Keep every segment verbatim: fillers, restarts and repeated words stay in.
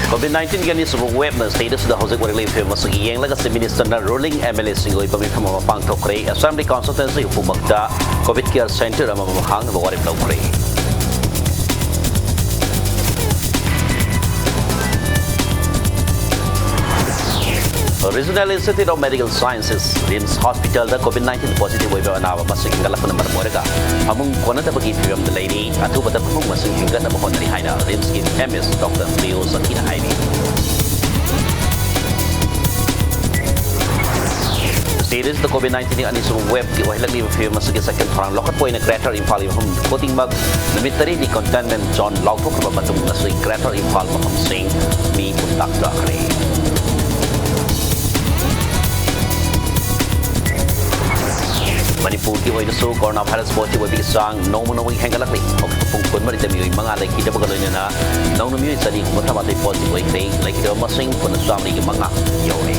COVID nineteen ꯒꯤ ꯑꯅꯤꯁꯨꯕ wave ꯅ state ꯑꯁꯤꯗ ꯍꯧꯖꯤꯛ ꯑꯣꯏꯔꯛꯂꯤꯕ ꯐꯤꯕꯝ ꯑꯁꯤꯒꯤ ꯌꯦꯡꯂꯒ Chief Minister ꯅ ruling MLA ꯁꯤꯡꯒꯤ ꯑꯣꯏꯕ ꯃꯤꯐꯝ ꯑꯃ ꯄꯥꯡꯊꯣꯛꯈ꯭ꯔꯦ꯫ Assembly constituency ꯍꯨꯝꯐꯨꯃꯛꯇ COVID care centre ꯑꯃꯃꯝ ꯍꯥꯡꯅꯕ ꯋꯥꯔꯦꯞ ꯂꯧꯈ꯭ꯔꯦ꯫ Regional Institute of Medical Sciences, RIMS Hospital the COVID nineteen positive ꯑꯣꯏꯕ ꯑꯅꯥꯕ ꯃꯁꯤꯡ ꯍꯦꯟꯒꯠꯂꯛꯄꯅ ꯃꯔꯝ ꯑꯣꯏꯔꯒ ꯐꯃꯨꯡ ꯀꯣꯟꯅꯗꯕꯒꯤ ꯐꯤꯕꯝꯗ ꯂꯩꯔꯤ꯫ ꯑꯊꯨꯕꯗ ꯐꯃꯨꯡ ꯃꯁꯤꯡ ꯍꯦꯟꯒꯠꯅꯕ ꯍꯣꯠꯅꯔꯤ ꯍꯥꯏꯅ RIMS ꯀꯤ M S Doctor Leo Saki ꯅ ꯍꯥꯏꯔꯤ꯫ State ꯑꯁꯤꯗ COVID nineteen ꯒꯤ ꯑꯅꯤꯁꯨꯕ wave ꯀꯤ ꯑꯣꯏꯍꯜꯂꯛꯂꯤꯕ ꯐꯤꯕꯝ ꯑꯁꯤꯒꯤ ꯆꯠꯈꯤꯕ ꯊꯧꯔꯥꯡ ꯂꯧꯈꯠꯄ ꯑꯣꯏꯅ Greater ꯏꯝꯐꯥꯜꯒꯤ ꯃꯐꯝ ꯈꯨꯗꯤꯡꯃꯛ ꯅꯨꯃꯤꯠ ꯇꯔꯦꯠꯅꯤ containment zone ꯂꯥꯎꯊꯣꯛꯈ꯭ꯔꯕ ꯃꯇꯨꯡ ꯉꯁꯤ Greater ꯏꯝꯐꯥꯜ ꯃꯐꯝꯁꯤꯡ ꯃꯤ ꯄꯨꯝꯇꯥꯛ ꯇꯥꯈ꯭ꯔꯦ꯫ ꯃꯅꯤꯄꯨꯔꯒꯤ ꯑꯣꯏꯅꯁꯨ coronavirus positive ꯑꯣꯏꯕꯒꯤ ꯆꯥꯡ ꯅꯣꯡꯃ ꯅꯣꯡꯃꯒꯤ ꯍꯦꯟꯒꯠꯂꯛꯂꯤ꯫ ꯍꯧꯈꯤꯕ ꯄꯨꯡ ꯀꯨꯟꯃꯔꯤꯗ ꯃꯤꯑꯣꯏ ꯃꯉꯥ ꯂꯩꯈꯤꯗꯕꯒ ꯂꯣꯏꯅꯅ ꯅꯧꯅ ꯃꯤꯑꯣꯏ ꯆꯅꯤ ꯍꯨꯝꯐꯨꯇꯔꯥꯃꯥꯊꯣꯏ positive ꯑꯣꯏꯈ꯭ꯔꯦ꯫ ꯂꯩꯈꯤꯗꯕ ꯃꯁꯤꯡ ꯄꯨꯟꯅ ꯆꯥꯃꯔꯤꯒ ꯃꯉꯥ ꯌꯧꯔꯦ꯫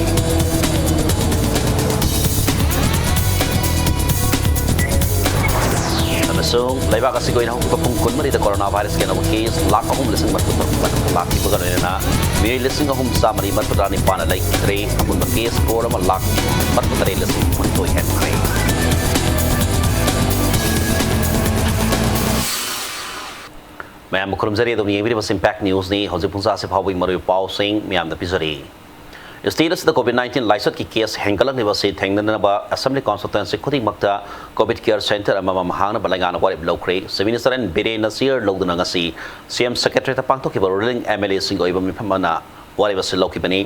ꯑꯃꯁꯨꯡ ꯂꯩꯕꯥꯛ ꯑꯁꯤꯒꯤ ꯑꯣꯏꯅ ꯍꯧꯈꯤꯕ ꯄꯨꯡ ꯀꯨꯟꯃꯔꯤꯗ coronavirus ꯀꯤ ꯑꯅꯧꯕ case ꯂꯥꯈ ꯑꯍꯨꯝ ꯂꯤꯁꯤꯡ ꯃꯔꯤꯐꯨ ꯇꯔꯨꯛ ꯂꯥꯛꯈꯤꯕꯒ ꯂꯣꯏꯅꯅ ꯃꯤꯑꯣꯏ ꯂꯤꯁꯤꯡ ꯑꯍꯨꯝ ꯆꯥꯃꯔꯤ ꯃꯔꯤꯐꯨꯇꯔꯥ ꯅꯤꯄꯥꯟꯅ ꯂꯩꯈꯤꯗ꯭ꯔꯦ꯫ ꯑꯄꯨꯟꯕ case crore ꯑꯃ ꯂꯥꯈ ꯃꯔꯤꯐꯨꯇꯔꯦꯠ ꯂꯤꯁꯤꯡ ꯍꯨꯝꯐꯨꯇꯔꯨꯛ ꯍꯦꯟꯈ꯭ꯔꯦ꯫ ꯃꯌꯥꯝꯕꯨ ꯈꯨꯔꯨꯝꯖꯔꯤ꯫ ꯑꯗꯨꯝ ꯌꯦꯡꯕꯤꯔꯤꯕꯁꯤ Impact News ꯅꯤ꯫ ꯍꯧꯖꯤꯛ ꯄꯨꯡ ꯆꯥꯁꯤ ꯐꯥꯎꯕꯒꯤ ꯃꯔꯨꯑꯣꯏꯕ ꯄꯥꯎꯁꯤꯡ ꯃꯌꯥꯝꯗ ꯄꯤꯖꯔꯤ꯫ State ꯑꯁꯤꯗ COVID nineteen ꯂꯥꯏꯆꯠꯀꯤ case ꯍꯦꯟꯒꯠꯂꯛꯂꯤꯕ ꯑꯁꯤ ꯊꯦꯡꯅꯅꯕ Assembly constituency ꯈꯨꯗꯤꯡꯃꯛꯇ COVID care centre ꯑꯃꯃꯝ ꯍꯥꯡꯅꯕ ꯂꯩꯉꯥꯛꯅ ꯋꯥꯔꯦꯞ ꯂꯧꯈ꯭ꯔꯦ꯫ Chief Minister N ꯕꯤꯔꯦꯟꯅ chair ꯂꯧꯗꯨꯅ ꯉꯁꯤ C M Secretariat ꯇ ꯄꯥꯡꯊꯣꯛꯈꯤꯕ ruling M L A ꯁꯤꯡꯒꯤ ꯑꯣꯏꯕ ꯃꯤꯐꯝ ꯑꯃꯅ ꯋꯥꯔꯦꯞ ꯑꯁꯤ ꯂꯧꯈꯤꯕꯅꯤ꯫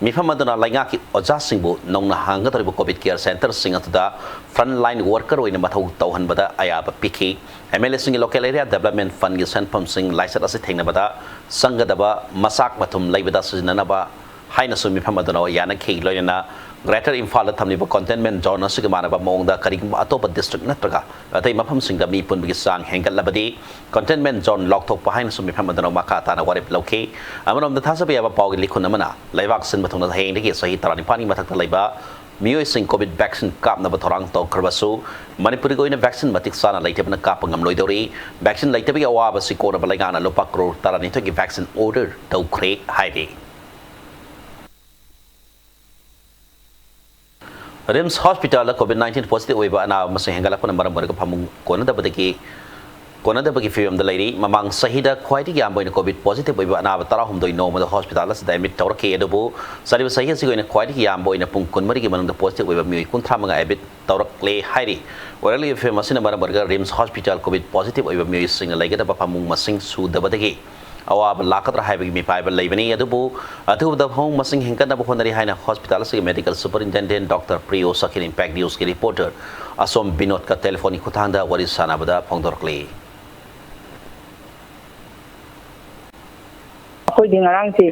ꯃꯤꯐꯝ ꯑꯗꯨꯅ ꯂꯩꯉꯥꯛꯀꯤ ꯑꯣꯖꯥꯁꯤꯡꯕꯨ ꯅꯧꯅ ꯍꯥꯡꯒꯗꯧꯔꯤꯕ COVID care centre ꯁꯤꯡ ꯑꯗꯨꯗ front line worker ꯑꯣꯏꯅ ꯃꯊꯧ ꯇꯧꯍꯟꯕꯗ ꯑꯌꯥꯕ ꯄꯤꯈꯤ꯫ M L A ꯁꯤꯡꯒꯤ local area development fund ꯒꯤ ꯁꯦꯟꯐꯝꯁꯤꯡ ꯂꯥꯏꯆꯠ ꯑꯁꯤ ꯊꯦꯡꯅꯕꯗ ꯆꯪꯒꯗꯕ ꯃꯆꯥꯛ ꯃꯊꯨꯝ ꯂꯩꯕꯗ ꯁꯤꯖꯤꯟꯅꯅꯕ ꯍꯥꯏꯅꯁꯨ ꯃꯤꯐꯝ ꯑꯗꯨꯅ ꯌꯥꯅꯈꯤ꯫ ꯂꯣꯏꯅꯅ Greater ꯏꯝꯐꯥꯜꯗ ꯊꯝꯂꯤꯕ containment zone ꯑꯁꯤꯒ ꯃꯥꯟꯅꯕ ꯃꯑꯣꯡꯗ ꯀꯔꯤꯒꯨꯝꯕ ꯑꯇꯣꯞꯄ district ꯅꯠꯇ꯭ꯔꯒ ꯑꯇꯩ ꯃꯐꯝꯁꯤꯡꯗ ꯃꯤ ꯄꯨꯟꯕꯒꯤ ꯆꯥꯡ ꯍꯦꯟꯒꯠꯂꯕꯗꯤ containment zone ꯂꯥꯎꯊꯣꯛꯄ ꯍꯥꯏꯅꯁꯨ ꯃꯤꯐꯝ ꯑꯗꯨꯅ ꯃꯈꯥ ꯇꯥꯅ ꯋꯥꯔꯦꯞ ꯂꯧꯈꯤ꯫ ꯑꯃꯔꯣꯝꯗ ꯊꯥꯖꯕ ꯌꯥꯕ ꯄꯥꯎꯒꯤ ꯂꯤꯈꯨꯟ ꯑꯃꯅ ꯂꯩꯕꯥꯛ ꯁꯤꯟꯕ ꯊꯨꯡꯅ ꯍꯌꯦꯡꯗꯒꯤ ꯆꯍꯤ ꯇꯔꯥꯅꯤꯄꯥꯟꯒꯤ ꯃꯊꯛꯇ ꯂꯩꯕ ꯃꯤꯑꯣꯏꯁꯤꯡ ꯀꯣꯚꯤꯗ ꯚꯦꯛꯁꯤꯟ ꯀꯥꯞꯅꯕ ꯊꯧꯔꯥꯡ ꯇꯧꯈ꯭ꯔꯕꯁꯨ, ꯃꯅꯤꯄꯨꯔꯒꯤ ꯑꯣꯏꯅ ꯚꯦꯛꯁꯤꯟ ꯃꯇꯤꯛ ꯆꯥꯅ ꯂꯩꯇꯕꯅ ꯀꯥꯞꯄ ꯉꯝꯂꯣꯏꯗꯧꯔꯤ꯫ ꯚꯦꯛꯁꯤꯟ ꯂꯩꯇꯕꯒꯤ ꯑꯋꯥꯕ ꯑꯁꯤ ꯀꯣꯛꯅꯕ ꯂꯩꯉꯥꯛꯅ ꯂꯨꯄꯥ ꯀ꯭ꯔꯣꯔ ꯇꯔꯥꯅꯤꯊꯣꯏꯒꯤ ꯚꯦꯛꯁꯤꯟ ꯑꯣꯔꯗꯔ ꯇꯧꯈ꯭ꯔꯦ ꯍꯥꯏꯔꯤ꯫ ꯔꯤꯝꯁ ꯍꯣꯁꯄꯤꯇꯥꯜꯗ ꯀꯣꯚꯤꯗ ꯅꯥꯏꯟꯇꯤꯟ ꯄꯣꯖꯤꯇꯤꯚ ꯑꯣꯏꯕ ꯑꯅꯥꯕ ꯃꯁꯤꯡ ꯍꯦꯟꯒꯠꯂꯛꯄꯅ ꯃꯔꯝ ꯑꯣꯏꯔꯒ ꯐꯃꯨꯡ ꯀꯣꯟꯅꯗꯕꯗꯒꯤ ꯀꯣꯟꯅꯗꯕꯒꯤ ꯐꯤꯕꯝꯗ ꯂꯩꯔꯤ꯫ ꯃꯃꯥꯡ ꯆꯍꯤꯗ ꯈ꯭ꯋꯥꯏꯗꯒꯤ ꯌꯥꯝꯕ ꯑꯣꯏꯅ ꯀꯣꯚꯤꯗ ꯄꯣꯖꯤꯇꯤꯚ ꯑꯣꯏꯕ ꯑꯅꯥꯕ ꯇꯔꯥꯍꯨꯝꯗꯣꯏ ꯅꯣꯡꯃꯗ ꯍꯣꯁꯄꯤꯇꯥꯜ ꯑꯁꯤꯗ ꯑꯦꯗꯃꯤꯠ ꯇꯧꯔꯛꯈꯤ꯫ ꯑꯗꯨꯕꯨ ꯆꯠꯂꯤꯕ ꯆꯍꯤ ꯑꯁꯤꯒꯤ ꯑꯣꯏꯅ ꯈ꯭ꯋꯥꯏꯗꯒꯤ ꯌꯥꯝꯕ ꯑꯣꯏꯅ ꯄꯨꯡ ꯀꯨꯟꯃꯔꯤꯒꯤ ꯃꯅꯨꯡꯗ ꯄꯣꯖꯤꯇꯤꯚ ꯑꯣꯏꯕ ꯃꯤꯑꯣꯏ ꯀꯨꯟꯊ꯭ꯔꯥ ꯃꯉꯥ ꯑꯦꯗꯃꯤꯠ ꯇꯧꯔꯛꯂꯦ ꯍꯥꯏꯔꯤ꯫ ꯑꯣꯏꯔꯛꯂꯤꯕ ꯐꯤꯕꯝ ꯑꯁꯤꯅ ꯃꯔꯝ ꯑꯣꯏꯔꯒ ꯔꯤꯝꯁ ꯍꯣꯁꯄꯤꯇꯥꯜ ꯀꯣꯚꯤꯗ ꯄꯣꯖꯤꯇꯤꯚ ꯑꯣꯏꯕ ꯃꯤꯑꯣꯏꯁꯤꯡꯅ ꯂꯩꯒꯗꯕ ꯐꯃꯨꯡ ꯃꯁꯤꯡ ꯁꯨꯗꯕꯗꯒꯤ ꯑꯋꯥꯕ ꯂꯥꯛꯀꯗ꯭ꯔꯥ ꯍꯥꯏꯕꯒꯤ ꯃꯤꯄꯥꯏꯕ ꯂꯩꯕꯅꯤ꯫ ꯑꯗꯨꯕꯨ ꯑꯊꯨꯕꯗ ꯐꯃꯨꯡ ꯃꯁꯤꯡ ꯍꯦꯟꯒꯠꯅꯕ ꯍꯣꯠꯅꯔꯤ ꯍꯥꯏꯅ ꯍꯣꯁꯄꯤꯇꯥꯜ ꯑꯁꯤꯒꯤ ꯃꯦꯗꯤꯀꯦꯜ ꯁꯨꯄꯔꯤꯟꯇꯦꯟꯗꯦꯟꯠ ꯗꯣꯛꯇꯔ ꯄ꯭ꯔꯤꯌꯣ ꯁꯈꯤꯟ ꯏꯝꯄꯦꯛ ꯅ꯭ꯌꯨꯁꯀꯤ ꯔꯤꯄꯣꯔꯇꯔ ꯑꯁꯣꯝ ꯕꯤꯅꯣꯗꯀ ꯇꯦꯂꯤꯐꯣꯟꯒꯤ ꯈꯨꯠꯊꯥꯡꯗ ꯋꯥꯔꯤ ꯁꯥꯟꯅꯕꯗ ꯐꯣꯡꯗꯣꯔꯛꯂꯤ꯫ ꯑꯩꯈꯣꯏꯗꯤ ꯉꯔꯥꯡꯁꯦ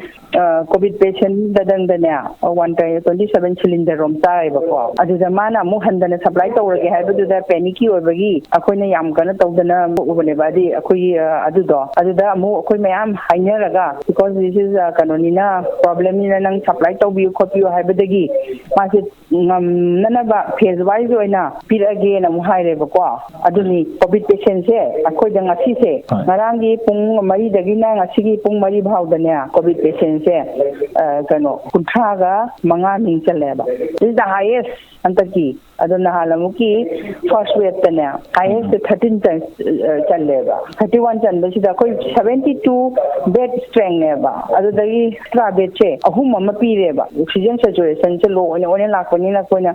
ꯀꯣꯚꯤꯗ ꯄꯦꯁꯦꯟꯗꯗꯪꯗꯅꯦ ꯋꯥꯟ ꯇ꯭ꯋꯦꯟꯇꯤ ꯁꯚꯦꯟ ꯁꯤꯂꯤꯟꯗꯔ ꯔꯣꯝ ꯆꯥꯏꯌꯦꯕꯀꯣ꯫ ꯑꯗꯨꯗ ꯃꯥꯅ ꯑꯃꯨꯛ ꯍꯟꯗꯅ ꯁꯄ꯭ꯂꯥꯏ ꯇꯧꯔꯒꯦ ꯍꯥꯏꯕꯗꯨꯗ ꯄꯦꯅꯤꯛꯀꯤ ꯑꯣꯏꯕꯒꯤ ꯑꯩꯈꯣꯏꯅ ꯌꯥꯝ ꯀꯟꯅ ꯇꯧꯗꯅ ꯎꯕꯅꯦꯕ꯫ ꯍꯥꯏꯗꯤ ꯑꯩꯈꯣꯏꯒꯤ ꯑ, ꯑꯗꯨꯗꯣ ꯑꯗꯨꯗ ꯑꯃꯨꯛ ꯑꯩꯈꯣꯏ ꯃꯌꯥꯝ ꯍꯥꯏꯅꯔꯒ, because this is ꯀꯩꯅꯣꯅꯤꯅ, ꯄ꯭ꯔꯣꯕ꯭ꯂꯦꯝꯅꯤꯅ, ꯅꯪ ꯁꯄ꯭ꯂꯥꯏ ꯇꯧꯕꯤꯌꯨ ꯈꯣꯠꯄꯤꯌꯨ ꯍꯥꯏꯕꯗꯒꯤ ꯃꯥꯁꯦ ꯉꯝꯅꯅꯕ ꯐꯦꯖ ꯋꯥꯏꯁ ꯑꯣꯏꯅ ꯄꯤꯔꯛꯑꯒꯦꯅ ꯑꯃꯨꯛ ꯍꯥꯏꯔꯦꯕꯀꯣ꯫ ꯑꯗꯨꯅꯤ ꯀꯣꯚꯤꯗ ꯄꯦꯁꯦꯟꯁꯦ ꯑꯩꯈꯣꯏꯗ ꯉꯁꯤꯁꯦ, ꯉꯔꯥꯡꯒꯤ ꯄꯨꯡ ꯃꯔꯤꯗꯒꯤꯅ ꯉꯁꯤꯒꯤ ꯄꯨꯡ ꯃꯔꯤ ꯐꯥꯎꯗꯅꯦ ꯀꯣꯚꯤꯗ ꯄꯦꯁꯦꯟꯁꯦ ꯀꯩꯅꯣ ꯀꯨꯟꯊ꯭ꯔꯥꯒ ꯃꯉꯥ ꯃꯤꯡ ꯆꯜꯂꯦꯕ꯫ This is the highest ꯍꯟꯗꯛꯀꯤ꯫ ꯑꯗꯣ ꯅꯍꯥꯟ ꯑꯃꯨꯛꯀꯤ ꯐꯥꯔꯁ ꯋꯦꯕꯇꯅꯦ ꯍꯥꯏꯌꯦꯁꯇ ꯊꯥꯔꯇꯤꯟ ꯆꯜꯂꯦꯕ꯫ ꯊꯥꯔꯇꯤ ꯋꯥꯟ ꯆꯟꯕꯁꯤꯗ ꯑꯩꯈꯣꯏ ꯁꯚꯦꯟꯇꯤ ꯇꯨ ꯕꯦꯗ ꯏꯁꯇ꯭ꯔꯦꯡꯅꯦꯕ꯫ ꯑꯗꯨꯗꯒꯤ ꯑꯦꯛꯁꯇ꯭ꯔꯥ ꯕꯦꯗꯁꯦ ꯑꯍꯨꯝ ꯑꯃ ꯄꯤꯔꯦꯕ꯫ ꯑꯣꯛꯁꯤꯖꯦꯟ ꯁꯦꯆꯨꯔꯦꯁꯟꯁꯦ ꯂꯣ ꯑꯣꯏꯅ ꯑꯣꯏꯅ ꯂꯥꯛꯄꯅꯤꯅ ꯑꯩꯈꯣꯏꯅ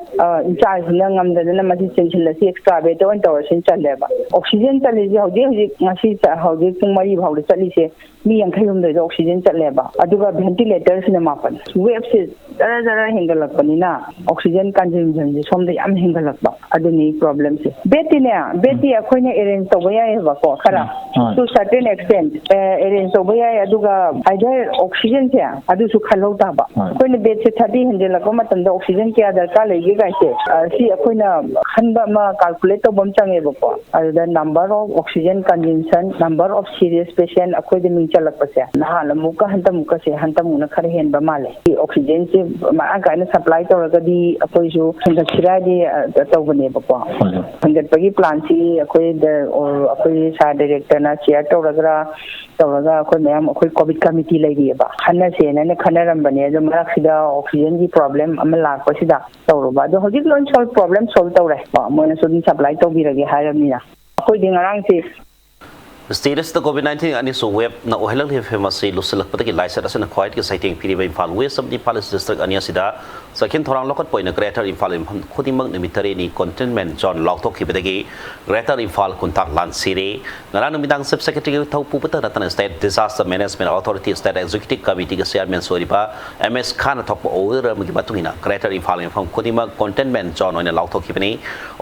ꯏꯟꯆꯥꯔꯖꯁꯤꯅ ꯉꯝꯗꯗꯅ ꯃꯁꯤ ꯆꯦꯟꯁꯤꯜꯂꯁꯤ, ꯑꯦꯛꯁꯇ꯭ꯔꯥ ꯕꯦꯗꯇ ꯑꯣꯏꯅ ꯇꯧꯔꯁꯤꯅ ꯆꯜꯂꯦꯕ꯫ ꯑꯣꯛꯁꯤꯖꯦꯟ ꯆꯜꯂꯤꯁꯦ ꯍꯧꯖꯤꯛ ꯍꯧꯖꯤꯛ ꯉꯁꯤ ꯍꯧꯖꯤꯛ ꯄꯨꯡ ꯃꯔꯤ ꯐꯥꯎꯗ ꯆꯠꯂꯤꯁꯦ ꯃꯤ ꯌꯥꯡꯈꯩ ꯍꯨꯝꯗꯣꯏꯗ ꯑꯣꯛꯁꯤꯖꯦꯟ ꯆꯠꯂꯦꯕ꯫ ꯑꯗꯨꯒ ꯚꯦꯟꯇꯤꯂꯦꯇꯔꯁꯤꯅ ꯃꯥꯄꯟ꯫ ꯋꯦꯕꯁꯦ ꯖꯔ ꯖꯔ ꯍꯦꯟꯒꯠꯂꯛꯄꯅꯤꯅ ꯑꯣꯛꯁꯤꯖꯦꯟ ꯀꯟꯖꯨꯝꯁꯟꯁꯦ ꯁꯣꯝꯗ ꯌꯥꯝ ꯍꯦꯟꯒꯠꯂꯛꯄ꯫ ꯑꯗꯨꯅꯤ problemꯁꯦ꯫ Bedꯇꯤꯅꯦ, bedꯇꯤ ꯑꯩꯈꯣꯏꯅ arrange ꯇꯧꯕ ꯌꯥꯏꯑꯕꯀꯣ, ꯈꯔ꯫ ꯎꯝ, ꯍꯣꯏ꯫ To certain extent, A, arrange ꯇꯧꯕ ꯌꯥꯏ꯫ ꯑꯗꯨꯒ either oxygenꯁꯦ ꯑꯗꯨꯁꯨ ꯈꯜꯍꯧ ꯇꯥꯕ꯫ ꯍꯣꯏ꯫ ꯑꯩꯈꯣꯏꯅ bedꯁꯦ thirty ꯍꯦꯟꯖꯜꯂꯛꯄ ꯃꯇꯝꯗ oxygen ꯀꯌꯥ ꯗꯔꯀꯥꯔ ꯂꯩꯒꯦ ꯀꯥꯏꯁꯦ, ꯑ, ꯁꯤ ꯑꯩꯈꯣꯏꯅ ꯈꯟꯕ ꯑꯃ calculate ꯇꯧꯕ ꯑꯃ ꯆꯪꯉꯦꯕꯀꯣ꯫ ꯑꯗꯨꯗ number of oxygen consumption, number of serious patient ꯑꯩꯈꯣꯏꯗ ꯃꯤꯡ ꯆꯜꯂꯛꯄꯁꯦ, ꯅꯍꯥꯟ ꯑꯃꯨꯛꯀ ꯍꯟꯗꯛ ꯑꯃꯨꯛꯀꯁꯦ, ꯍꯟꯗꯛ ꯑꯃꯨꯛꯅ ꯈꯔ ꯍꯦꯟꯕ ꯃꯥꯜꯂꯦ꯫ ꯁꯤ oxygenꯁꯦ ꯃꯔꯥꯡ ꯀꯥꯏꯅ supply ꯇꯧꯔꯒꯗꯤ ꯑꯩꯈꯣꯏꯁꯨ ꯍꯦꯟꯒꯠꯁꯤꯔꯗꯤ, ꯑ, ꯇꯧꯕꯅꯦꯕꯀꯣ꯫ ꯍꯣꯏ, ꯍꯣꯏ꯫ ꯍꯦꯟꯒꯠꯄꯒꯤ planꯁꯤ ꯑꯩꯈꯣꯏꯗ, ꯑꯣ, ꯑꯩꯈꯣꯏ sir directorꯅ share ꯇꯧꯔꯒꯔꯥ, ꯇꯧꯔꯒ ꯑꯩꯈꯣꯏ ꯃꯌꯥꯝ, ꯑꯩꯈꯣꯏ COVID committee ꯂꯩꯔꯤꯑꯕ, ꯈꯟꯅꯁꯦꯅ ꯈꯟꯅꯔꯝꯕꯅꯦ꯫ ꯑꯗꯣ ꯃꯔꯛꯁꯤꯗ oxygenꯒꯤ problem ꯑꯃ ꯂꯥꯛꯄꯁꯤꯗ ꯇꯧꯔꯨꯕ꯫ ꯑꯗꯣ ꯍꯧꯖꯤꯛ ꯂꯣꯏ solve, problem solve ꯇꯧꯔꯦ꯫ ꯀꯣ, ꯃꯣꯏꯅꯁꯨ ꯑꯗꯨꯝ supply ꯇꯧꯕꯤꯔꯒꯦ ꯍꯥꯏꯔꯕꯅꯤꯅ꯫ ꯑꯩꯈꯣꯏꯗꯤ ꯉꯔꯥꯡꯁꯦ State ꯑꯁꯤꯗ COVID nineteen ꯑꯅꯤꯁꯨ waveꯅ ꯑꯣꯏꯍꯜꯂꯛꯂꯤꯕ ꯐꯤꯕꯝ ꯑꯁꯤ ꯂꯨꯁꯤꯜꯂꯛꯄꯗꯒꯤ ꯂꯥꯏꯆꯠ ꯑꯁꯤꯅ ꯈ꯭ꯋꯥꯏꯗꯒꯤ ꯁꯩꯊꯦꯡ ꯄꯤꯔꯤꯕ ꯏꯝꯐꯥꯜ West ꯑꯃꯗꯤ ꯏꯝꯐꯥꯜ East district ꯑꯅꯤ ꯑꯁꯤꯗ ꯆꯦꯛꯁꯤꯟ ꯊꯧꯔꯥꯡ ꯂꯧꯈꯠꯄ ꯑꯣꯏꯅ Greater ꯏꯝꯐꯥꯜ ꯃꯐꯝ ꯈꯨꯗꯤꯡꯃꯛ ꯅꯨꯃꯤꯠ ꯇꯔꯦꯠꯅꯤ containment zone ꯂꯥꯎꯊꯣꯛꯈꯤꯕꯗꯒꯤ Greater ꯏꯝꯐꯥꯜ ꯈꯨꯟꯇꯥꯛ ꯂꯥꯟꯁꯤꯔꯦ꯫ ꯉꯔꯥꯡ ꯅꯨꯃꯤꯗꯥꯡ Chief Secretaryꯒꯤ ꯊꯧ ꯄꯨꯕꯇ ꯅꯠꯇꯅ State Disaster Management Authority, State Executive Committeeꯒꯤ chairmanꯁꯨ ꯑꯣꯏꯔꯤꯕ ꯑꯦꯝ ꯑꯦꯁ ꯈꯥꯟꯅ ꯊꯣꯛꯄ order ꯑꯃꯒꯤ ꯃꯇꯨꯡ ꯏꯟꯅ Greater ꯏꯝꯐꯥꯜꯒꯤ ꯃꯐꯝ ꯈꯨꯗꯤꯡꯃꯛ containment zone ꯑꯣꯏꯅ ꯂꯥꯎꯊꯣꯛꯈꯤꯕꯅꯤ꯫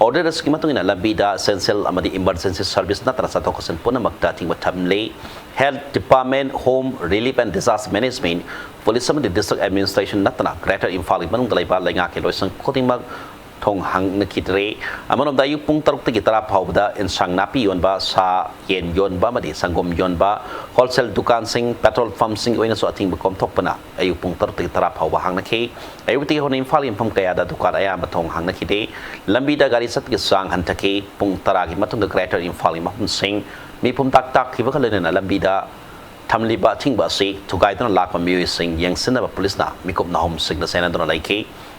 Order ꯑꯁꯤꯒꯤ ꯃꯇꯨꯡ ꯏꯟꯅ ꯂꯝꯕꯤꯗ essential ꯑꯃꯗꯤ emergency service ꯅꯠꯇꯅ ꯆꯠꯊꯣꯛ ꯆꯠꯁꯤꯟ ꯄꯨꯝꯅꯃꯛꯇ ꯑꯊꯤꯡꯕ ꯊꯝꯂꯤ꯫ Health Department, Home, Relief and Disaster Management, Police ꯑꯃꯗꯤ District Administration ꯅꯠꯇꯅ Greater ꯏꯝꯐꯥꯜꯒꯤ ꯃꯅꯨꯡꯗ ꯂꯩꯕ ꯂꯩꯉꯥꯛꯀꯤ ꯂꯣꯏꯁꯪ ꯈꯨꯗꯤꯡꯃꯛ ꯊꯣꯡ ꯍꯥꯡꯅꯈꯤꯗ꯭ꯔꯦ꯫ ꯑꯃꯔꯣꯝꯗ ꯑꯌꯨꯛ ꯄꯨꯡ ꯇꯔꯨꯛꯇꯒꯤ ꯇꯔꯥ ꯐꯥꯎꯕꯗ ꯏꯟꯁꯥꯡ ꯅꯥꯄꯤ ꯌꯣꯟꯕ, ꯁꯥ, ꯌꯦꯟ ꯌꯣꯟꯕ ꯑꯃꯗꯤ ꯁꯪꯒꯣꯝ ꯌꯣꯟꯕ, wholesale ꯗꯨꯀꯥꯟꯁꯤꯡ, petrol pumpꯁꯤꯡꯒꯤ ꯑꯣꯏꯅꯁꯨ ꯑꯊꯤꯡꯕ ꯀꯣꯝꯊꯣꯛꯄꯅ ꯑꯌꯨꯛ ꯄꯨꯡ ꯇꯔꯨꯛꯇꯒꯤ ꯇꯔꯥ ꯐꯥꯎꯕ ꯍꯥꯡꯅꯈꯤ꯫ ꯑꯌꯨꯛꯇꯒꯤ ꯍꯧꯅ ꯏꯝꯐꯥꯜꯒꯤ ꯃꯐꯝ ꯀꯌꯥꯗ ꯗꯨꯀꯥꯟ ꯑꯌꯥꯝꯕ ꯊꯣꯡ ꯍꯥꯡꯅꯈꯤꯗꯦ꯫ ꯂꯝꯕꯤꯗ ꯒꯥꯔꯤ ꯆꯠꯄꯒꯤ ꯆꯥꯡ ꯍꯟꯊꯈꯤ꯫ ꯄꯨꯡ ꯇꯔꯥꯒꯤ ꯃꯇꯨꯡꯗ Greater ꯏꯝꯐꯥꯜꯒꯤ ꯃꯐꯝꯁꯤꯡ ꯃꯤꯄꯨꯝ ꯇꯥꯛ ꯇꯥꯛꯈꯤꯕꯒ ꯂꯣꯏꯅꯅ ꯂꯝꯕꯤꯗ ꯊꯝꯂꯤꯕ ꯑꯊꯤꯡꯕ ꯑꯁꯤ ꯊꯨꯒꯥꯏꯗꯨꯅ ꯂꯥꯛꯄ ꯃꯤꯑꯣꯏꯁꯤꯡ ꯌꯦꯡꯁꯤꯟꯅꯕ ꯄꯨꯂꯤꯁꯅ ꯃꯤꯀꯨꯞ ꯅꯥꯍꯨꯝꯁꯤꯡꯗ ꯆꯦꯟꯅꯗꯨꯅ ꯂꯩꯈꯤ꯫